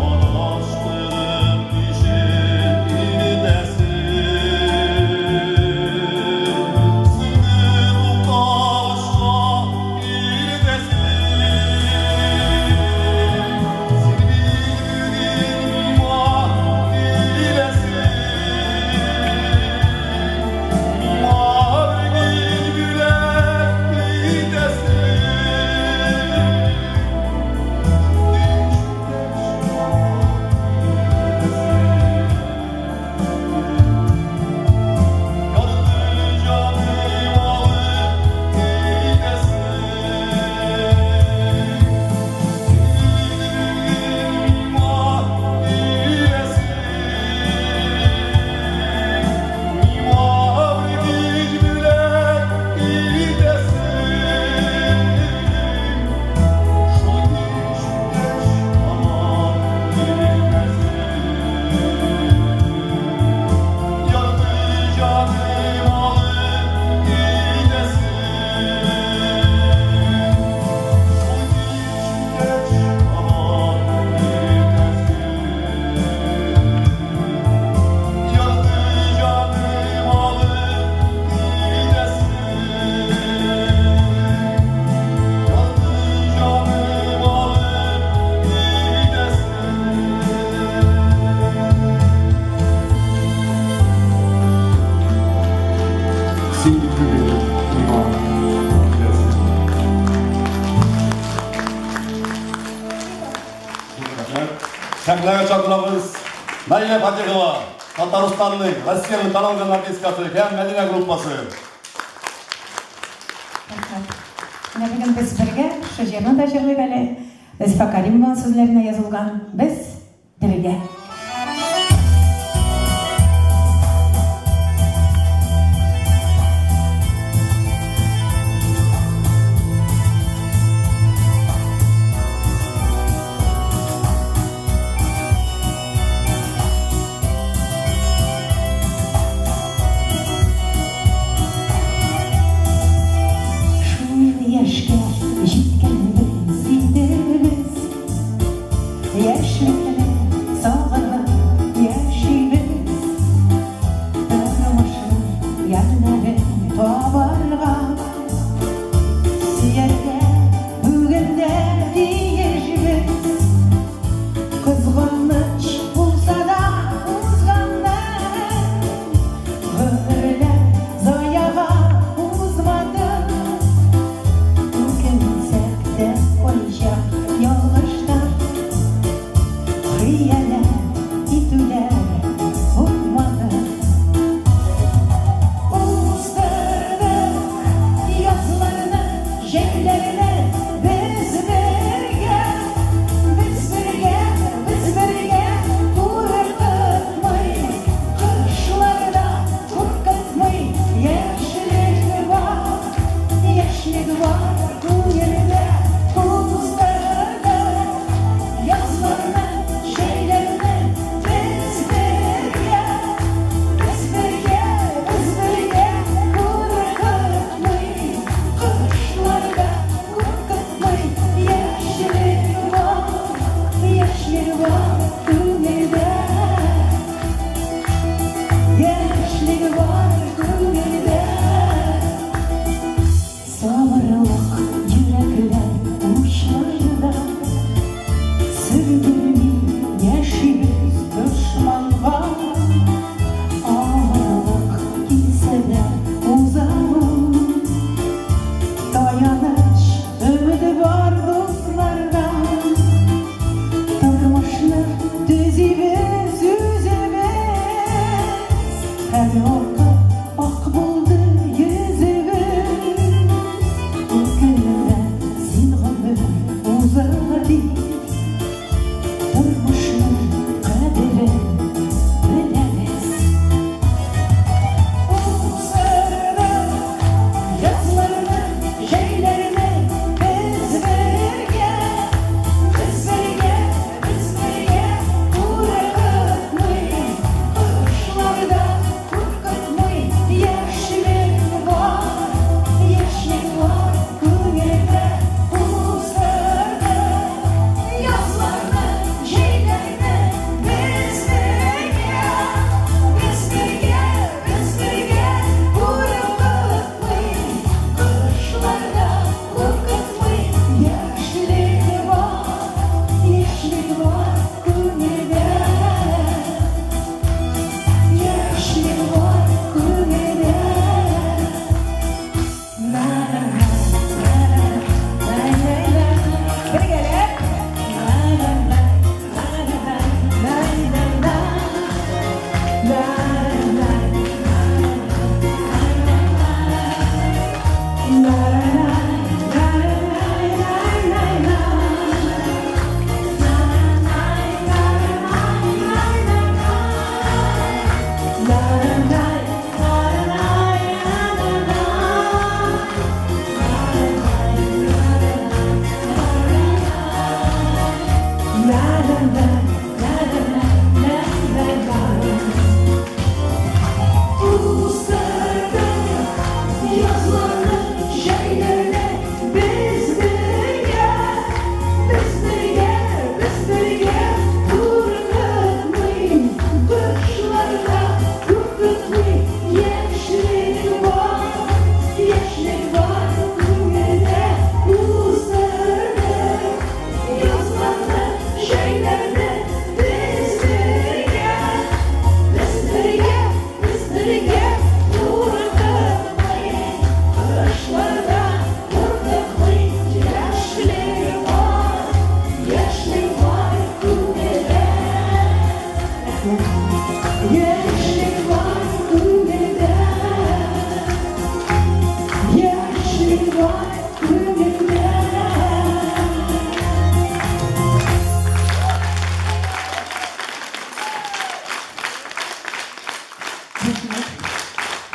Адаш Син бит бүген миңа киләсең. Рәхмәт. Сәхнәгә чакырабыз Наилә Фатихова, Татарстанның, Россиянең танылган артисткасы һәм Мәдинә группасы. Рәхмәт. Менә бүген без бергә шушы җырны да җырлыйк әле. Зифа Каримованың сүзләренә язылган Без бергә. Шул яшькә җиткәнбез инде без, Яшьлекне сагынабыз.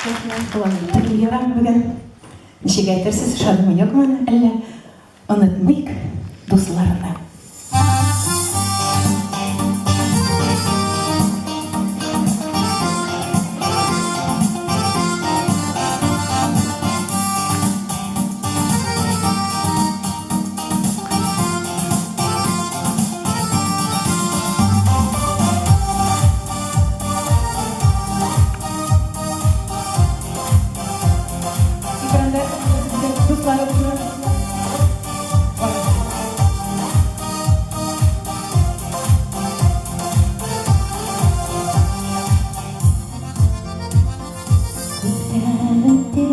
Премьерам бүген. Ничек әйтерсез, ошадымы, юкмы, әллә онытмыйк дусларны. Экранда дусларыбызны. Күптән үтте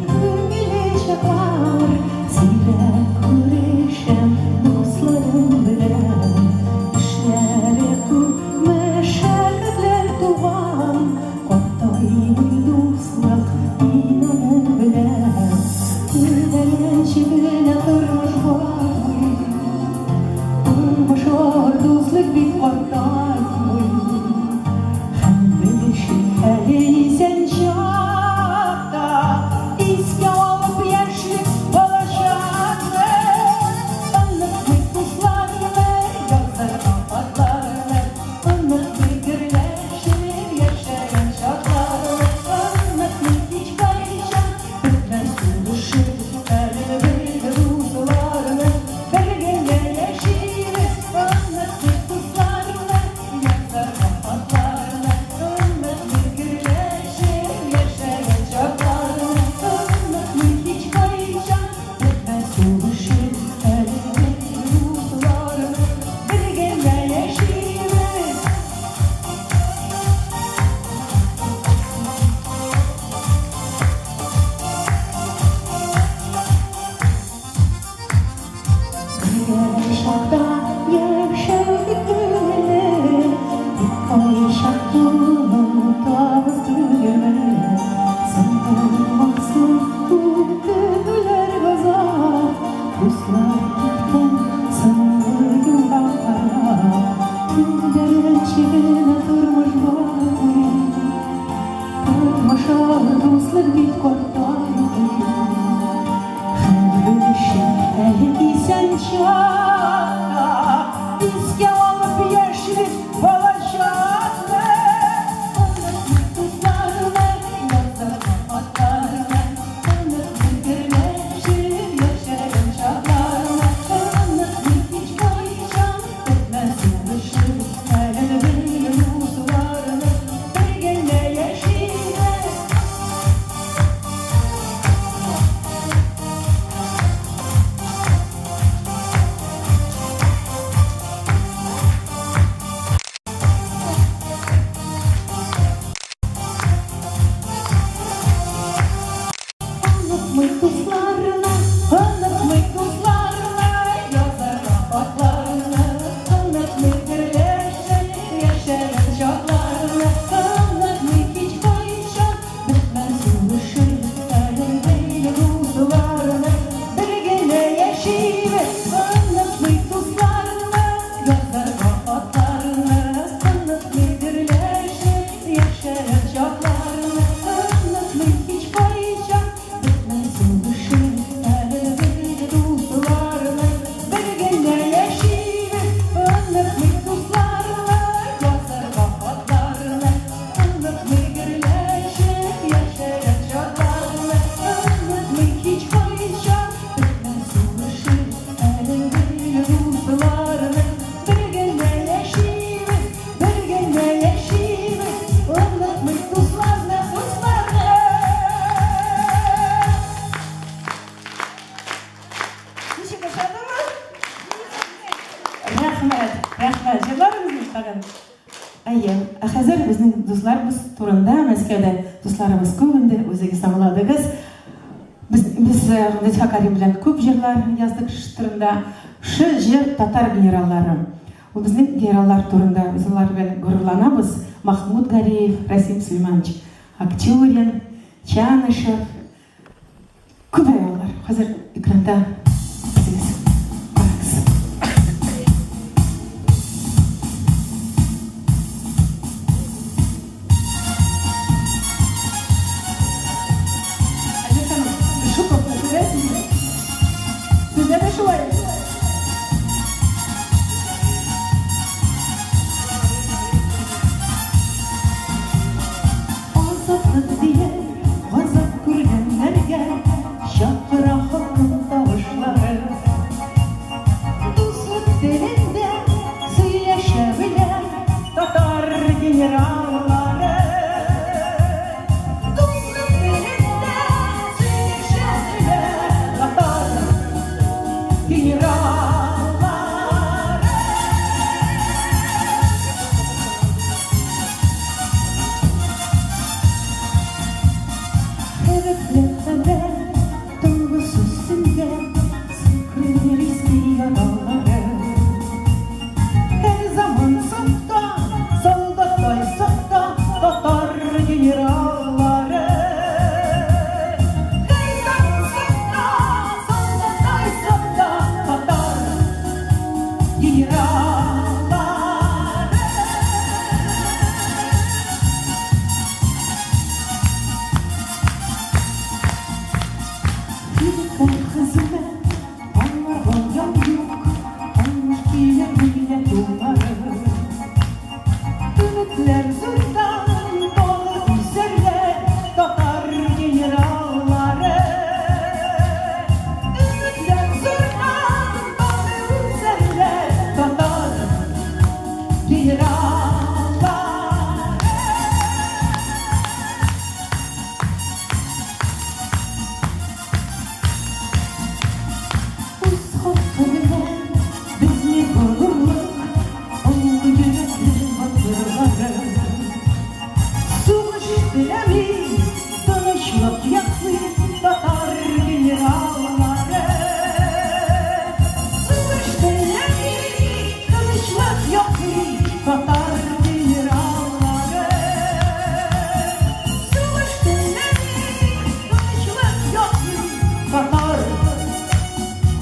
күңелле чаклар, сирәк күрешәм дусларым белән. Эшләре күп, мәшәкатьләр туган, картаймый дуслык мин аны беләм. Төзәлгәнче генә тормыш бармый, тормыш бар, дуслык бик картаймый. Һәм белешик әле исән чакта, искә алып яшьлек балачакны. Онытмыйк дусларны, язарга хатларны, онытмыйк гөрләшеп яшәгән чакларны, онытмыйк һичкайчан бетмәс сулышып әле бергә дусларны, бергә яшибез. Онытмыйк дусларны, язарга хатларны, онытмыйк гөрләшеп яшәгән чакларны, онытмыйк һичкайчан бетмәс сулышып әле бергә дусларны, бергә яшибез. Бергә чакта яшәдек күңелле, тик кайчак онытабыз түгелме? Соң булмасын күп көтүләр газап, дуслар киткән соңгы юлга карап. Көндәренче генә тормыш бармый, тормыш авыр, дуслык бик картаймый. Һәм белешик әле исән чакта, искә алып яшьлек балачакны. Онытмыйк дусларны, язарга хатларны, онытмыйк гөрләшеп яшәгән чакларны, онытмыйк һичкайчан бетмәс сулышып әле бергә дусларны, бергә яшибез. Онытмыйк дусларны, онытмыйк дусларны, язарга хатларны, онытмыйк гөрләшеп яшәгән чакларны, онытмыйк һичкайчан бетмәс сулышып әле бергә дусларны, бергә яшибез. Онытмыйк дусларны, язарга хатларны, онытмыйк гөрләшеп яшәгән чакларны, онытмыйк һичкайчан бетмәс сулышып әле бергә дусларны, бергә яшибез. Онытмыйк дусларны, язарга хатларны, онытмыйк гөрләшеп яшәгән чакларны, онытмыйк һичкайчан бетмәс сулышып әле бергә дусларны, бергә яшибез, бергә яшибез. Онытмыйк дусларны, дусларны. Ничек, ошадымы? Рәхмәт, рәхмәт. Җырларыгызны тагын. Әйе, ә хәзер безнең дусларыбыз турында, Мәскәүдә дусларыбыз күп инде, үзегез аңладыгыз. Без Лөтфә Карим белән күп җырлар яздык шушы турында. Шы җыр татар генераллары. Ул безнең генераллар турында, без алар белән горурланабыз. Махмуд Гареев, Расим Сөләйманович Акчурин, Чанышев. Күп алар. Хәзер экранда үзегез карагыз. диеп газап күргәннәргә чакыра халкым тавышлары. Дуслык телендә сөйләшә белә татар генераллары. Дуслык телендә сөйләшә белә татар генераллары. Хәвефле хәбәр тынгыс өстендә сыкрый изге яралары. Һәр заман сафта, солдаттай сафта татар генераллары. Һәр заман сафта, солдаттай сафта татар генераллары. Фидакарь хезмәт, аларга ял юк, алмыш килә милләт уллары. Өметләр зурдан тагы үсәрләр татар генераллары. Өметләр зурдан тагы үсәрләр татар генераллары. Үз халкы белән безне горурлык, олы йөрәкле батырлары. Сугыш теләми, тынычлык яклый татар генераллары. Сугыш теләми, тынычлык яклый татар генераллары. Сугыш теләми, тынычлык яклый татар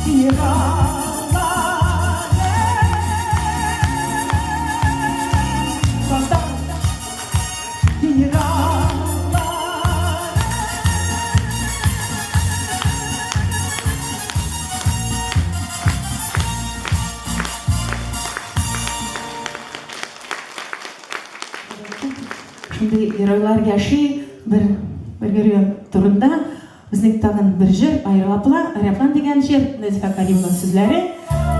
генераллары. Татар генераллары. Шундый геройлар яши бер бер герой турында безнең тагын бер җыр Аэроплан, Аэроплан дигән җыр, Нәзифә Каримова сүзләре.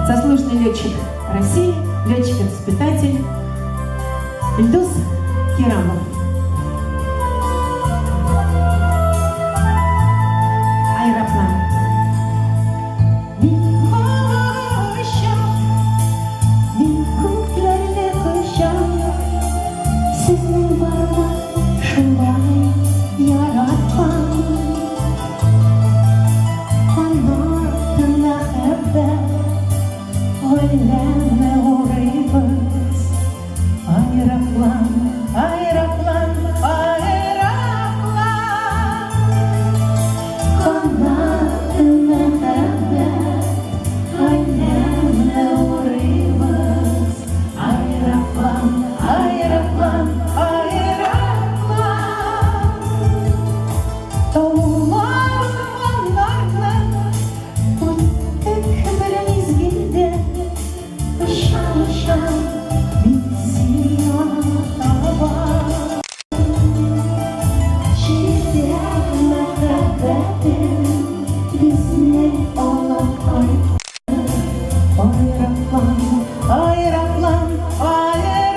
Заслуженный летчик России, летчик-испытатель Илдус Кирамов. Аэроплан. Мин очам, мин күкләрне кочам, Сезнең барны шулай яратам. Канаты мәхәббәт, гаиләне урыйбыз. Аэроплан, аэроплан, аэроплан. Канаты мәхәббәт, гаиләне урыйбыз. Аэроплан, аэроплан, аэроплан. Таулар, урманнарны үттек бер мизгелдә. Очам, очам, мин сиңа таба. Җирдә мәхәббәтем безне алып кайтты. Аэроплан, аэроплан, аэроплан.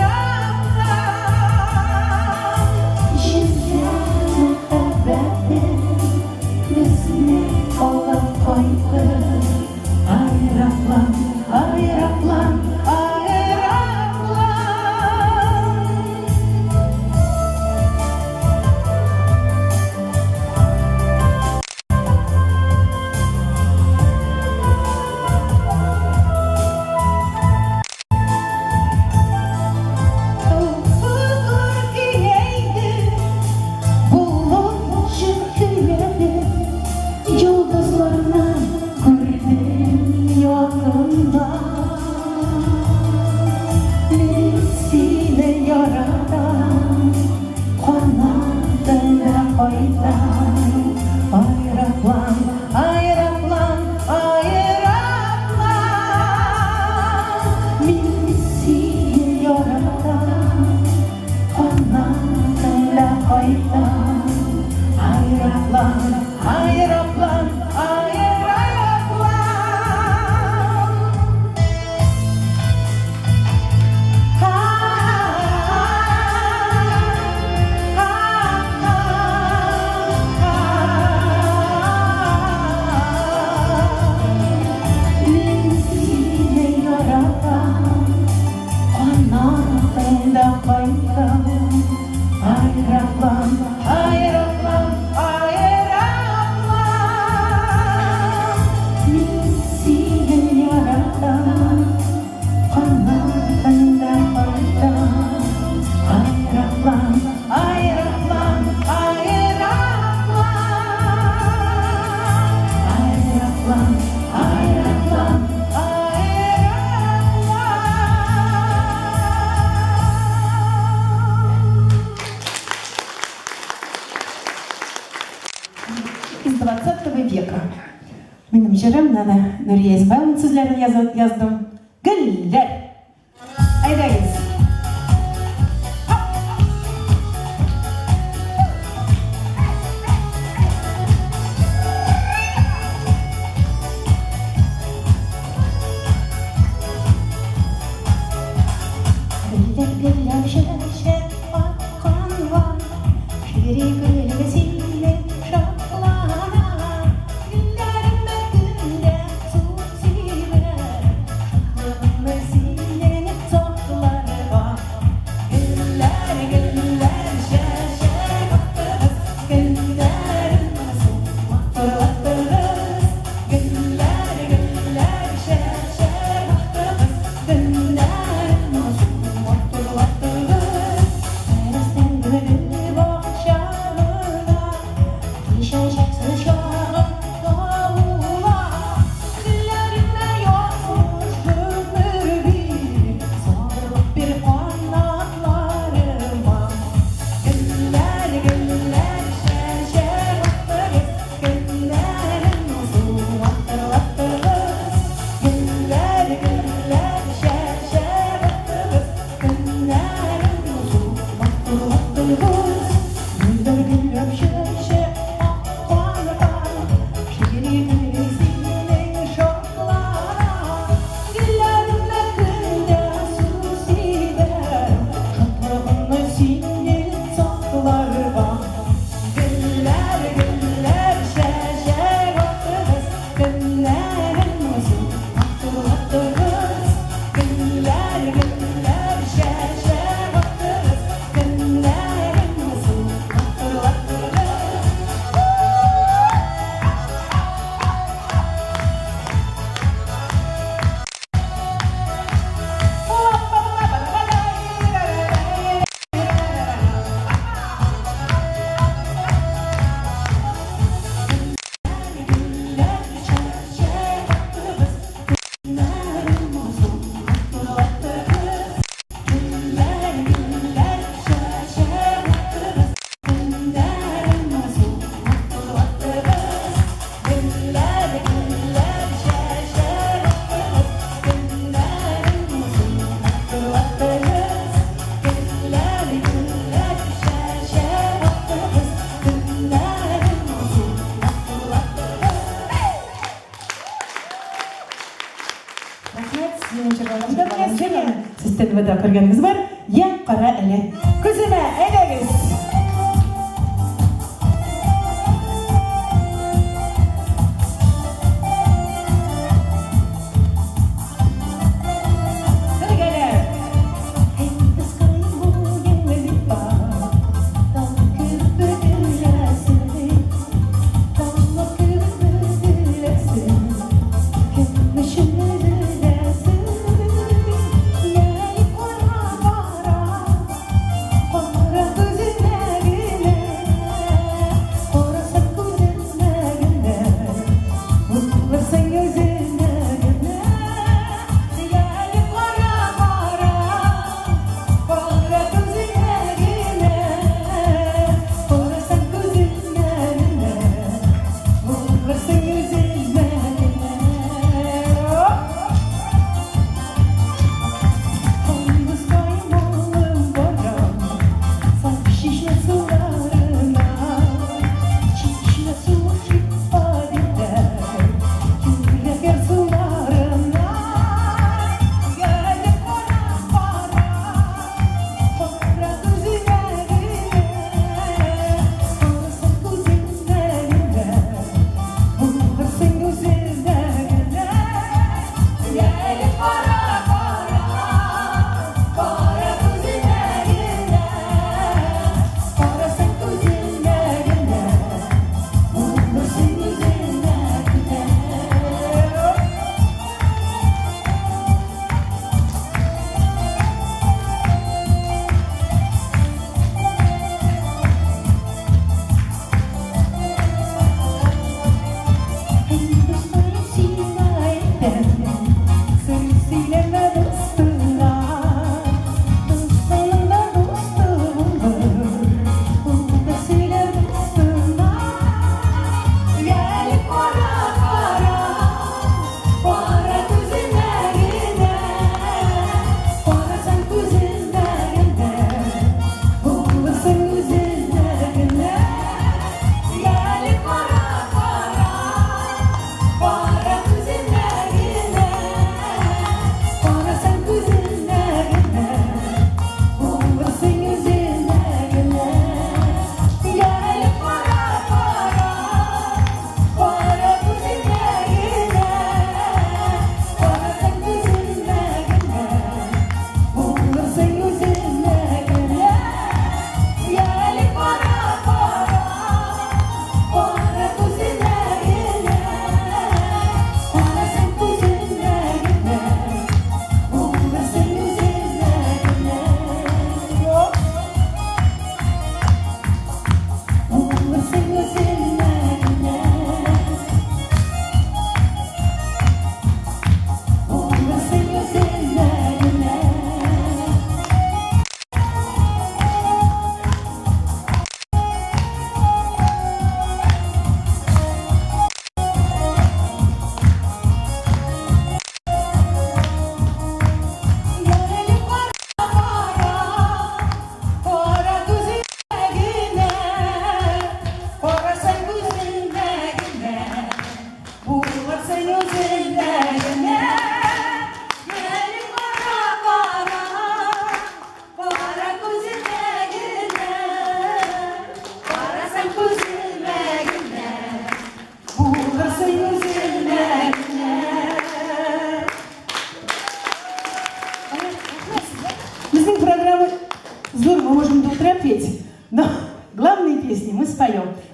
Җирдә мәхәббәтем безне алып кайтты. Аэроплан, аэроплан, аэроплан. Офыклар киңәйде, болыт җыр көйләде, йолдызларны күрдем якында. Мин сине яратам, канатыңа кайтам. Аэроплан, аэроплан, аэроплан. Мин сине яратам, канатыңа кайтам. из 20 века. Минем җырым, аны Нурия Измайловна сүзләрен яздым. Гөлләр! Әйдәгез! Гөлләр, гөлләр, чәчәк атканга, Шигъри гөлгә сине шатлана. Гөлләремә көндә су сибә, Шатлыгымны синең сакларга. Гөлләр, гөлләр, чәчәк аттыгыз, Көннәрен матурлаттыгыз. Гөлләр, гөлләр, чәчәк аттыгыз, Көннәрен матурлаттыгыз. Әрәстән гөл бакчамда, Кичәчәксез чагым давыла. Гөлләремә язмыш гомер бир, Сабырлык бир канатларыма. Гөлләр, гөлләр, чәчәк аттыгыз, Көннәрен матурлаттыгыз. Гөлләр, гөлләр, чәчәк аттыгыз, Көннәрен матурлаттыгыз. Гөлләр, гөлләр, чәчәк атканга, Шигъри гөл синең шатлана. Гөлләремә көндә су сибә, Шатлыгымны синең сакларга. Гөлләр, гөлләр, чәчәк аттыгыз, Көннәрен матурлаттыгыз. Гөлләр, гөлләр, чәчәк аттыгыз, Көннәрен матурлаттыгыз. Гөлләр, чәчәк аттыгыз, Көннәрен матурлаттыгыз. Гөлләр, гөлләр, чәчәк аттыгыз, Көннәрен матурлаттыгыз. Гөлләр, гөлләр, чәчәк аттыгыз, Көннәрен матурлаттыгыз. Гөлләр, гөлләр, чәчәк аттыгыз, Көннәрен матурлаттыгыз. Рәхмәт, минем җырларым да беләсез. Сез ТНВда күргәнегез бар. Я кара әле. Күземә, әйдәгез. Бергәләп. Әй, кызкай буең зифа, Тал кебек бөгеләсең, Таллык кебек бөгеләсең, Кем өчен өзеләсең? Йә, кара, кара.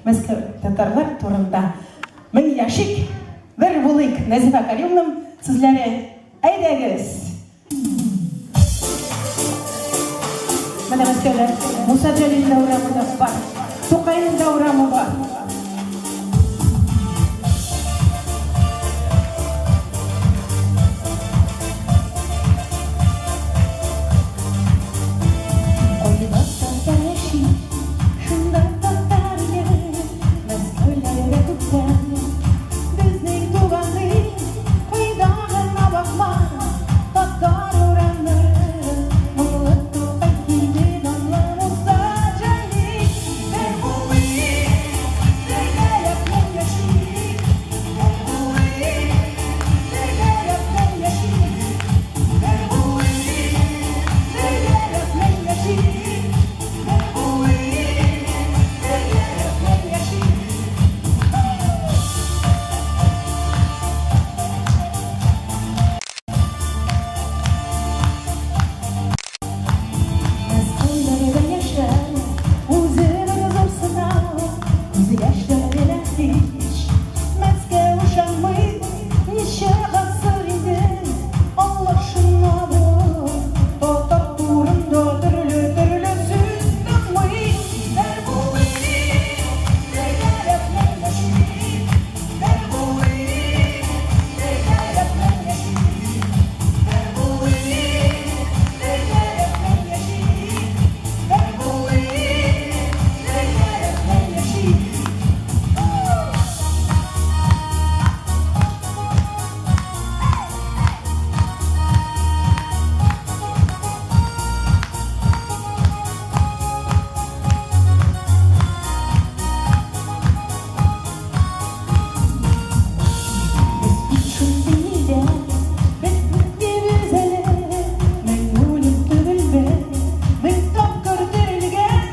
Мәскәү татарлар турында. Мең яшик, бер булыйк. Нәзифә Каримовның сүзләре. Әйдәгез! Менә Мәскәүдә Муса Җәлил дә урамы да бар, Тукайның да урамы бар. Кайда татар яши, шунда татар яре, Мәскәүләрдә күптән безнең туганный, кайда гына бакма, татар урамнары. Моңлы Тукай килде, данлы Муса Җәлил. Бер булыйк, бергәләп мең яшик. Бер булыйк, бергәләп мең яшик. Бер булыйк, бергәләп мең яшик. Бер булыйк, бергәләп мең яшик. Мәскәүләрдә яшәү үзе бер зур сынау, күз яшьләренә һич Мәскәү ышанмый, ничә гасыр инде аңлашынабыз. Татар турында төрле-төрле сүз тынмый. Бер булыйк, бергәләп мең яшик. Бер булыйк, бергәләп мең яшик. Бер булыйк, бергәләп мең яшик. Бер булыйк, бергәләп мең яшик. Без бит шундый илдә, без бетмибез әле. Мең үлем түгелбез, мең тапкыр терелгән.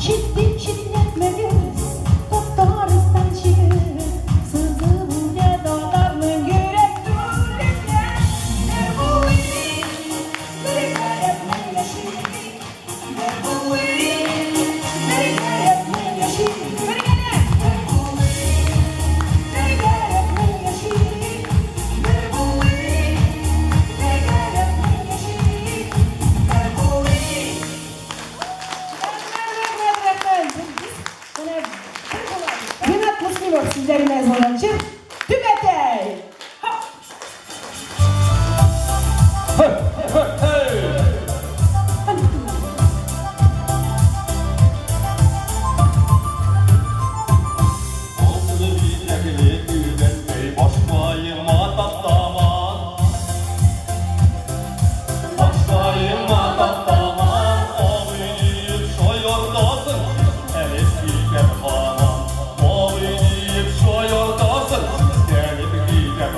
Чит дип читләтмәгез, Татарстан чиге. Сызып үтә татарның йөрәк түреннән. Бер булыйк, бергәләп мең яшик. Бер булыйк, бергәләп мең яшик. Бергәләп! Бер булыйк, бергәләп мең яшик. Бер булыйк, бергәләп мең яшик. Бер булыйк. Рәхмәт, рәхмәт. Менә бер булабыз. Ринат Муслимов сүзләренә язылган җыр Түбәтәй. Ха! Altını bilekli tübetey, başlayıma tatlama. Başlayıma tatlama, oynayıp şoyordasın, gelip gider hamam. Oynayıp şoyordasın, gelip gider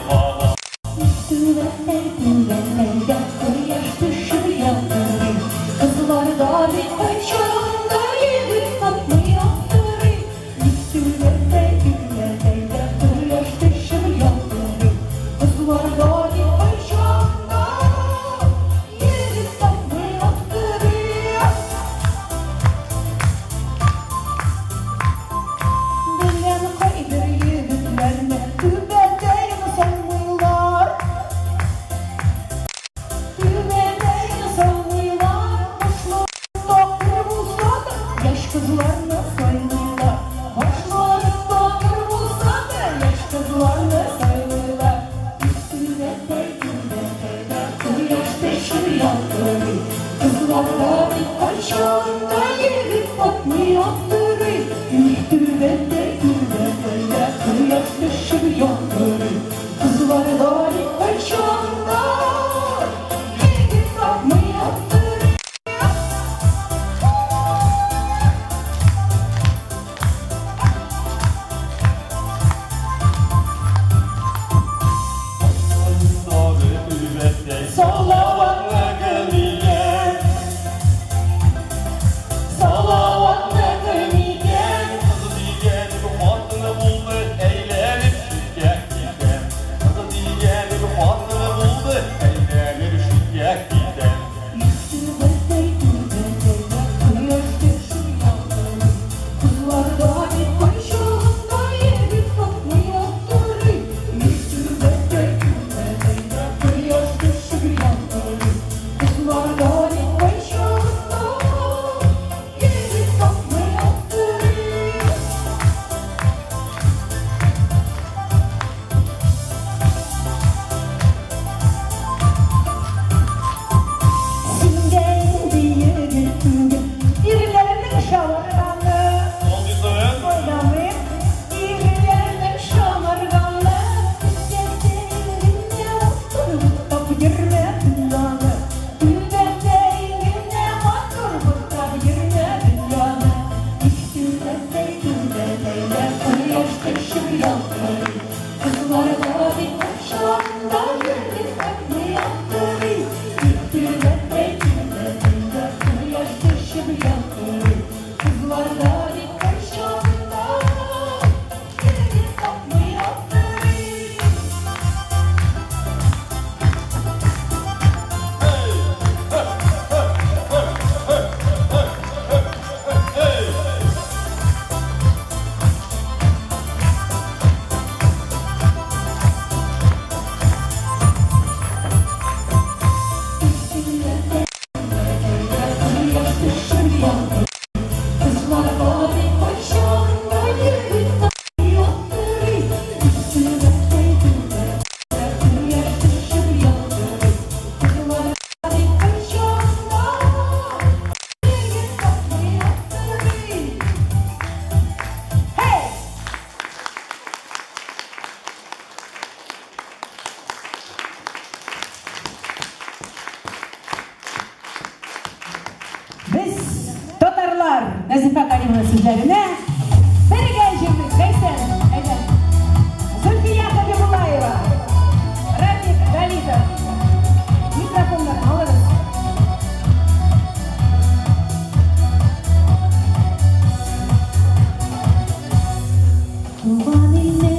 Туган илне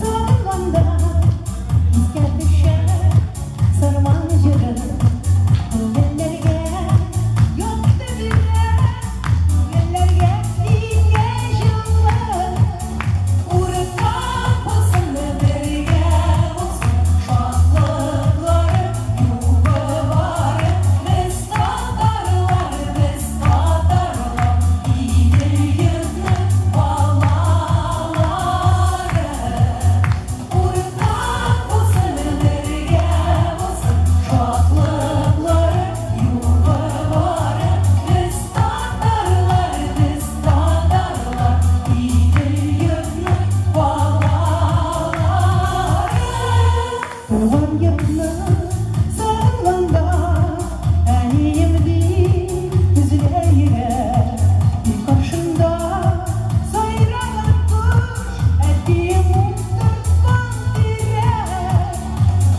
сагынганда искә төшә Сарман җыры. Күңелләргә якты бирә, күңелләргә иңгән җылы. Уртак булсын, бергә булсын, шатлыклары, югы бары. Без татарлар, без татарлар, Идел-йортның балалары. Уртак булсын, бергә булсын, шатлыклары, югы бары. Без татарлар, без татарлар, Идел-йортның балалары. Туган йортны сагынганда, әнием дип өзелә йөрәк. Өй каршында сайраган кош, әтием утырткан тирәк.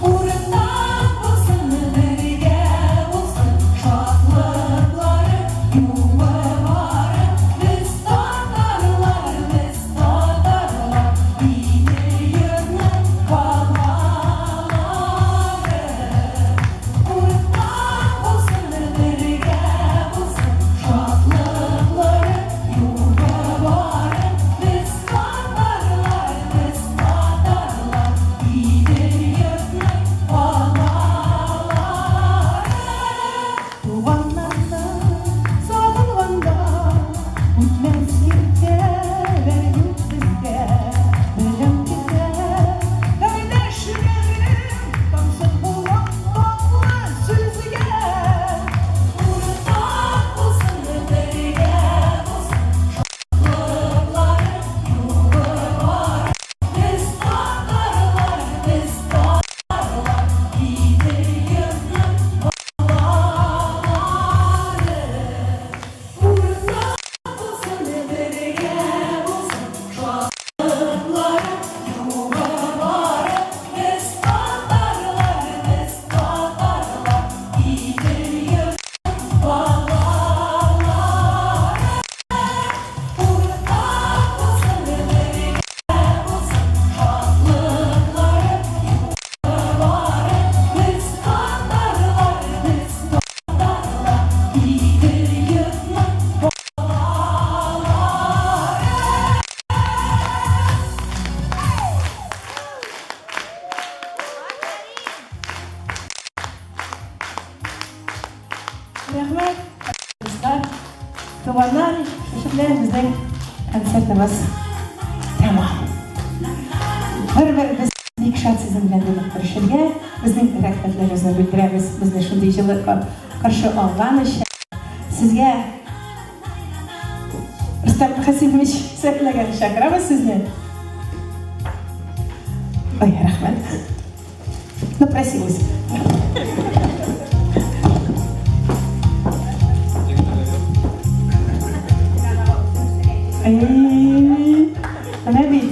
Уртак булсын, бергә булсын, шатлыклары, югы бары. Без татарлар, без татарлар, Идел-йортның балалары. Уртак булсын, бергә булсын, шатлыклары, югы бары. Без татарлар, без татарлар, Идел-йортның балалары. Туганнарны сагынганда үтмәс киртәләр юк безгә. Белем китә, кардәш бәгырем, тамсын булып татлы сүзгә. Уртак булсын, бергә булсын, шатлыклары, югы бары. Без татарлар, без татарлар, Идел-йортның балалары. Уртак булсын, бергә булсын, шатлыклары, югы бары. Без татарлар, без татарлар, Идел-йортның балалары. Уртак булсын, бергә булсын, шатлыклары, югы бары. Без татарлар, без татарлар, Идел-йортның балалары. Рәхмәт, дуслар, туганнар, шушы белән безнең концертыбыз тәмам. Бер-беребез бик шат сезнең белән бүген күрешергә, безнең рәхмәтләребезне белдерәбез, безне шундый җылы каршы алган өчен. Сезгә Рөстәм Хәсимович сәхнәгә чакырабыз сезне. Ой, рәхмәт. Напросилась. Эй, менә бит.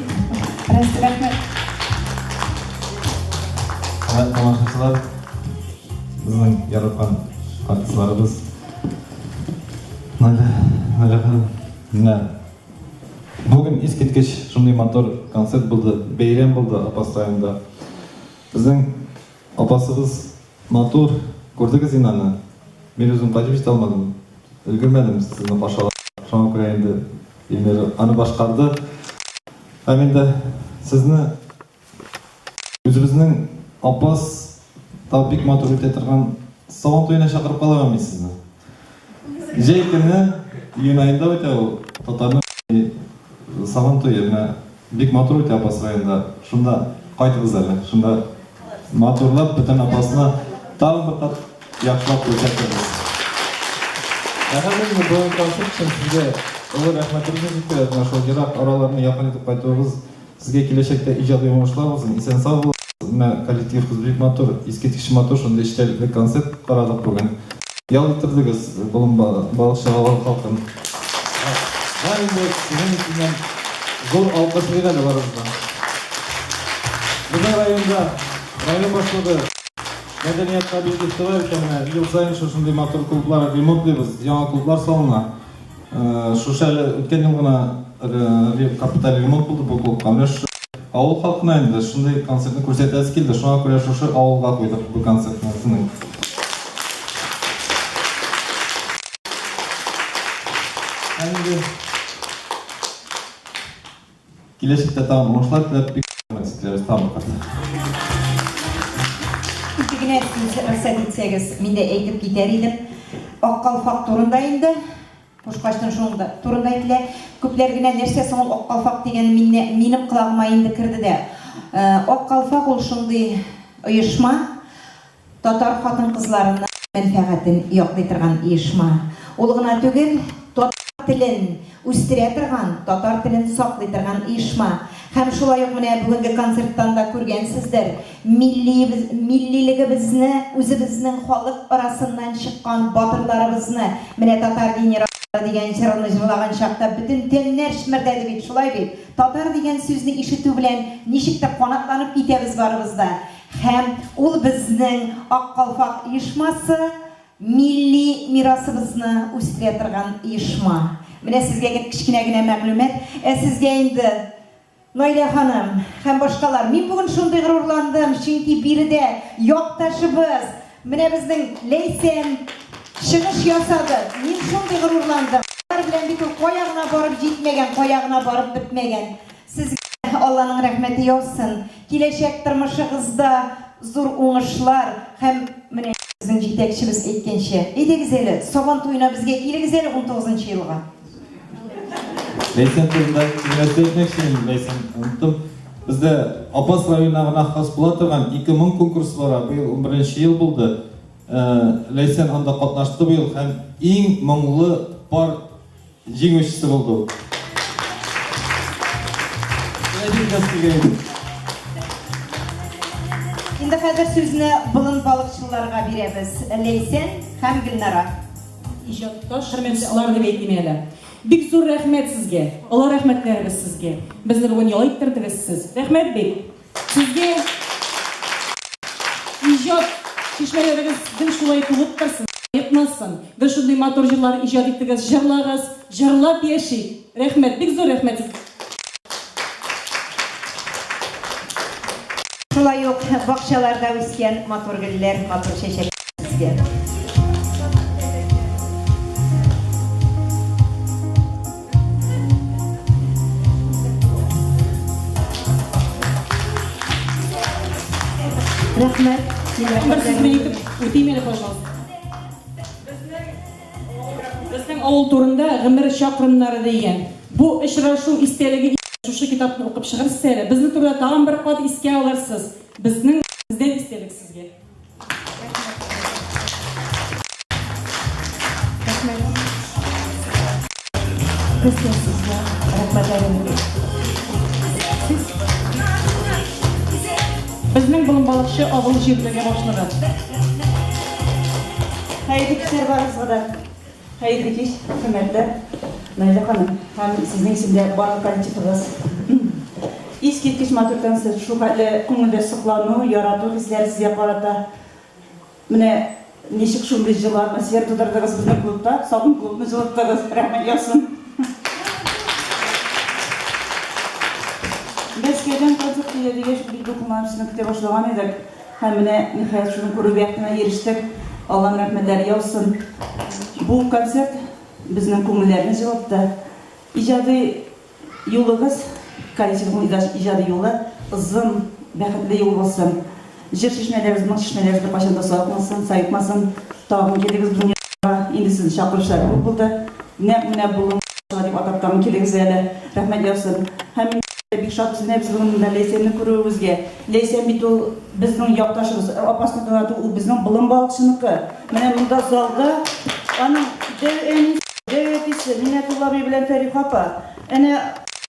Рәхмәт. Хөрмәтле тамашачылар, безнең яраткан артистларыбыз Наилә, Наилә ханым, менә бүген искиткеч шундый матур концерт булды, бәйрәм булды Апас районында. Безнең Апасыбыз матур, күрдегез инде аны. Мин үзем кайтып җитә алмадым, өлгермәдем сезне каршы алырга. Шуңа күрә инде Илмир аны башкарды. Һәм инде сезне үзебезнең Апас та бик матур үтә торган Сабан туена чакырып калам мин сезне. Җәй көне, июнь аенда үтә ул татарның Сабан туе. Менә бик матур үтә Апас районында. Шунда кайтыгыз әле. Шунда матурлап бөтен Апасны тагын бер кат яхшылап күрсәтербез. Ә хәзер инде бүгенге концерт өчен сезгә олы рәхмәтебезне җиткерәбез. Менә шул ерак араларны якын итеп кайтуыгыз сезгә киләчәктә иҗади уңышлар булсын. Исән-сау булыгыз. Менә коллективыбыз бик матур, искиткеч матур шундый эчтәлекле концерт карадык бүген. Ял иттердегез Болын Балыкчы авылы халкын. Һәм инде сезнең исемнән зур алкыш бирик әле барыбызга. Безнең районда район башлыгы мәдәниятка бик игътибар итә. Менә ел саен шушындый матур клублар ремонтлыйбыз, яңа клублар салына. Шушы әле үткән ел гына капиталь ремонт булды бу клубка. Менә шушы авыл халкына инде шундый концертны күрсәтәсе килде. Шуңа күрә шушы авылга куйдык бу концертны. Инде киләчәктә тагын уңышлар теләп, бик рәхмәт сезгә, тагын бер кат. Ике генә сүз рөхсәт итсәгез, мин дә әйтеп китәр идем. Ак калфак турында инде. Кушкачтын шунда турында әйтелә. Күпләр генә нәрсә соң ул ак калфак дигән мине, минем колагыма инде керде дә. Ак калфак ул шундый оешма, татар хатын-кызларының мәнфәгатен яклый торган оешма. Ул гына түгел, татар телен үстерә торган, татар телен саклый торган оешма. Һәм шулай ук менә бүгенге концерттан да күргәнсездер, миллиебез, миллилегебезне, үзебезнең халык арасыннан чыккан батырларыбызны, менә татар генераллары дигән җырны җырлаган чакта бөтен тәннәр чемердәде бит, шулай бит? Татар дигән сүзне ишетү белән ничек тә канатланып китәбез барыбыз да. Һәм ул безнең Ак калфак оешмасы, милли мирасыбызны үстерә торган оешма. Менә сезгә кечкенә генә мәгълүмат. Ә сезгә инде, Наилә ханым һәм башкалар, мин бүген шундый горурландым, чөнки биредә якташыбыз, менә безнең Ләйсән чыгыш ясады. Мин шундый горурландым. Алар белән бит ул кая гына барып җитмәгән, кая гына барып бетмәгән. Сезгә Алланың рәхмәте яусын. Киләчәк тормышыгызда зур уңышлар һәм менә безнең җитәкчебез әйткәнчә, әйдәгез әле, Сабан туена безгә килегез әле 19 елга. Ләйсән турында нәрсә әйтмәкче идем, Ләйсән, оныттым. Бездә Апас районына гына хас була торган ике моң конкурсы бара, быел 11 ел булды. Ләйсән анда катнашты быел һәм иң моңлы пар җиңүчесе булды ул. Инде хәзер сүзне болын балыкчыларга бирәбез. Ләйсән һәм Гөлнара. Иҗатташ дуслар дип әйтим әле. Бик зур рәхмәт сезгә. Олы рәхмәтләребез сезгә. Безне бүген ял иттердегез сез. Рәхмәт бик. Сезгә иҗат чишмәләрегез гел шулай тулып торсын, саекмасын. Гел шундый матур җырлар иҗат итегез, җырлагыз, җырлап яшик. Рәхмәт, бик зур рәхмәт сезгә. Шулай ук бакчаларда үскән матур гөлләр, матур чәчәкләр сезгә. Рәхмәт. Бер сүз генә әйтеп үтим әле, пожалуйста. Безнең авыл турында Гомер чакрымнары дигән бу очрашу истәлеге шушы китапны укып чыгырсыз әле. Безне турында тагын бер кат искә алырсыз. Безнең бездән истәлек сезгә. Рәхмәт. Без дә сезгә рәхмәтләребез. Сез Безнең Болынбалыкчы авыл җирлеге башлыгы. Хәерле кичләр барыгызга да. Хәерле кич, хөрмәтле Наилә ханым һәм сезнең исемдә барлык коллективыгыз. Искиткеч матур концерт, шулхәтле күңелдә соклану, ярату хисләре сезгә карата. Менә ничек шундый җылы атмосфера тудырдыгыз безнең клубта, салкын клубны җылыттыгыз. Рәхмәт яусын. Мәскәүдән концерт килә дигәч, бик дулкынланып сезне көтә башлаган идек. Һәм менә, ниһаять, шуны күрү бәхетенә ирештек. Алланың рәхмәтләре яусын. Бу концерт безнең күңелләрне җылытты. Иҗади юлыгыз, коллективның иҗади юлы озын, бәхетле юл булсын. Җыр чишмәләребез, моң чишмәләребез беркайчан да саекмасын, саекмасын. Тагын килегез безнең янга. Инде сезне чакыручылар күп булды. Нәкъ менә болын дип атап тагын килегез әле. Рәхмәт яусын. Һәм мин бик шатбыз менә без бүген монда Ләйсәнне күрүебезгә. Ләйсән бит ул безнең якташыбыз, апасыныкы гына түгел, ул безнең болын балыкчыныкы. Менә монда залда аның дәү әнисе, дәү әтисе Миннәтулла абый белән Фәриха апа, әнә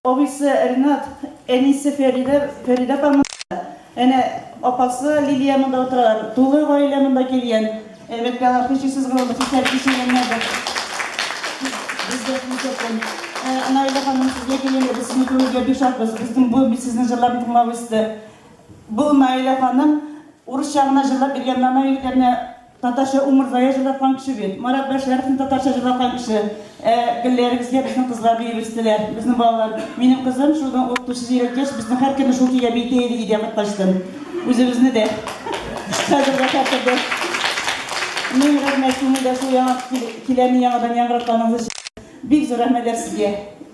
абыйсы Ринат, әнисе Фәридә, Фәридә апа монда, әнә апасы Лилия монда утыралар. Тулы гаилә монда килгән. Әлбәттә, алар һичшиксез горурлык хисләре кичергәннәрдер. Без дә шуны исәптән. Наилә ханым, сезгә килгәндә, без сезне күрүгә бик шатбыз. Безнең буын бит сезнең җырларны тыңлап үсте. Бу Наилә ханым урысча гына җырлап йөргән нана егетләренә Татарча Умырзая җырлаткан кеше бит. Марат Бәшәровны татарча җырлаткан кеше. Ә гөлләребезгә безнең кызлар биеп үстеләр. Безнең балалар. Минем кызым шуның укытучысы өйрәткәч, безне һәр көнне шул көйгә биетә иде өйдә кайткачтын. Үзебезне дә. Хәзер дә хәтердә. Мең рәхмәт күңелдә шул яңа көйләрне яңадан яңгыратканыгыз өчен. Бик зур рәхмәтләр сезгә.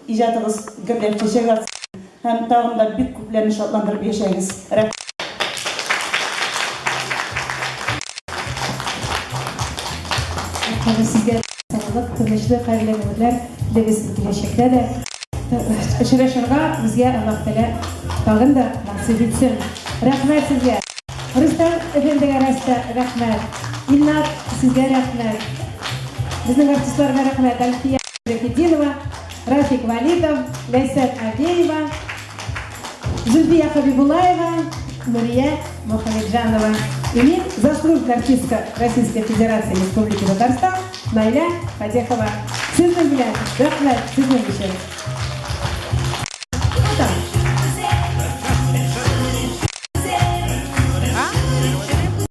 Иҗатыгыз гөрләп чәчәк атсын һәм тагын да бик күпләрне шатландырып яшәгез. Рәхмәт. Рәхмәт сезгә, саулык, тынычлык, хәерле гомерләр телибез киләчәктә дә. Очрашырга безгә Аллаһ Тәгалә тагын да насыйп итсен. Рәхмәт сезгә. Рөстәм әфәндегә рәхмәт. Илнат, сезгә рәхмәт. Безнең артистларга рәхмәт. Әлфия Шәрәфетдинова, Рафик Валитов, Ләйсән Авеева, Зульфия Хабибулаева, Нурия Мухаметжанова. И мин, заслуженная артистка Российской Федерации Республики Татарстан, Наиля Фатехова. Сезнең белән рәхмәт сезнең өчен.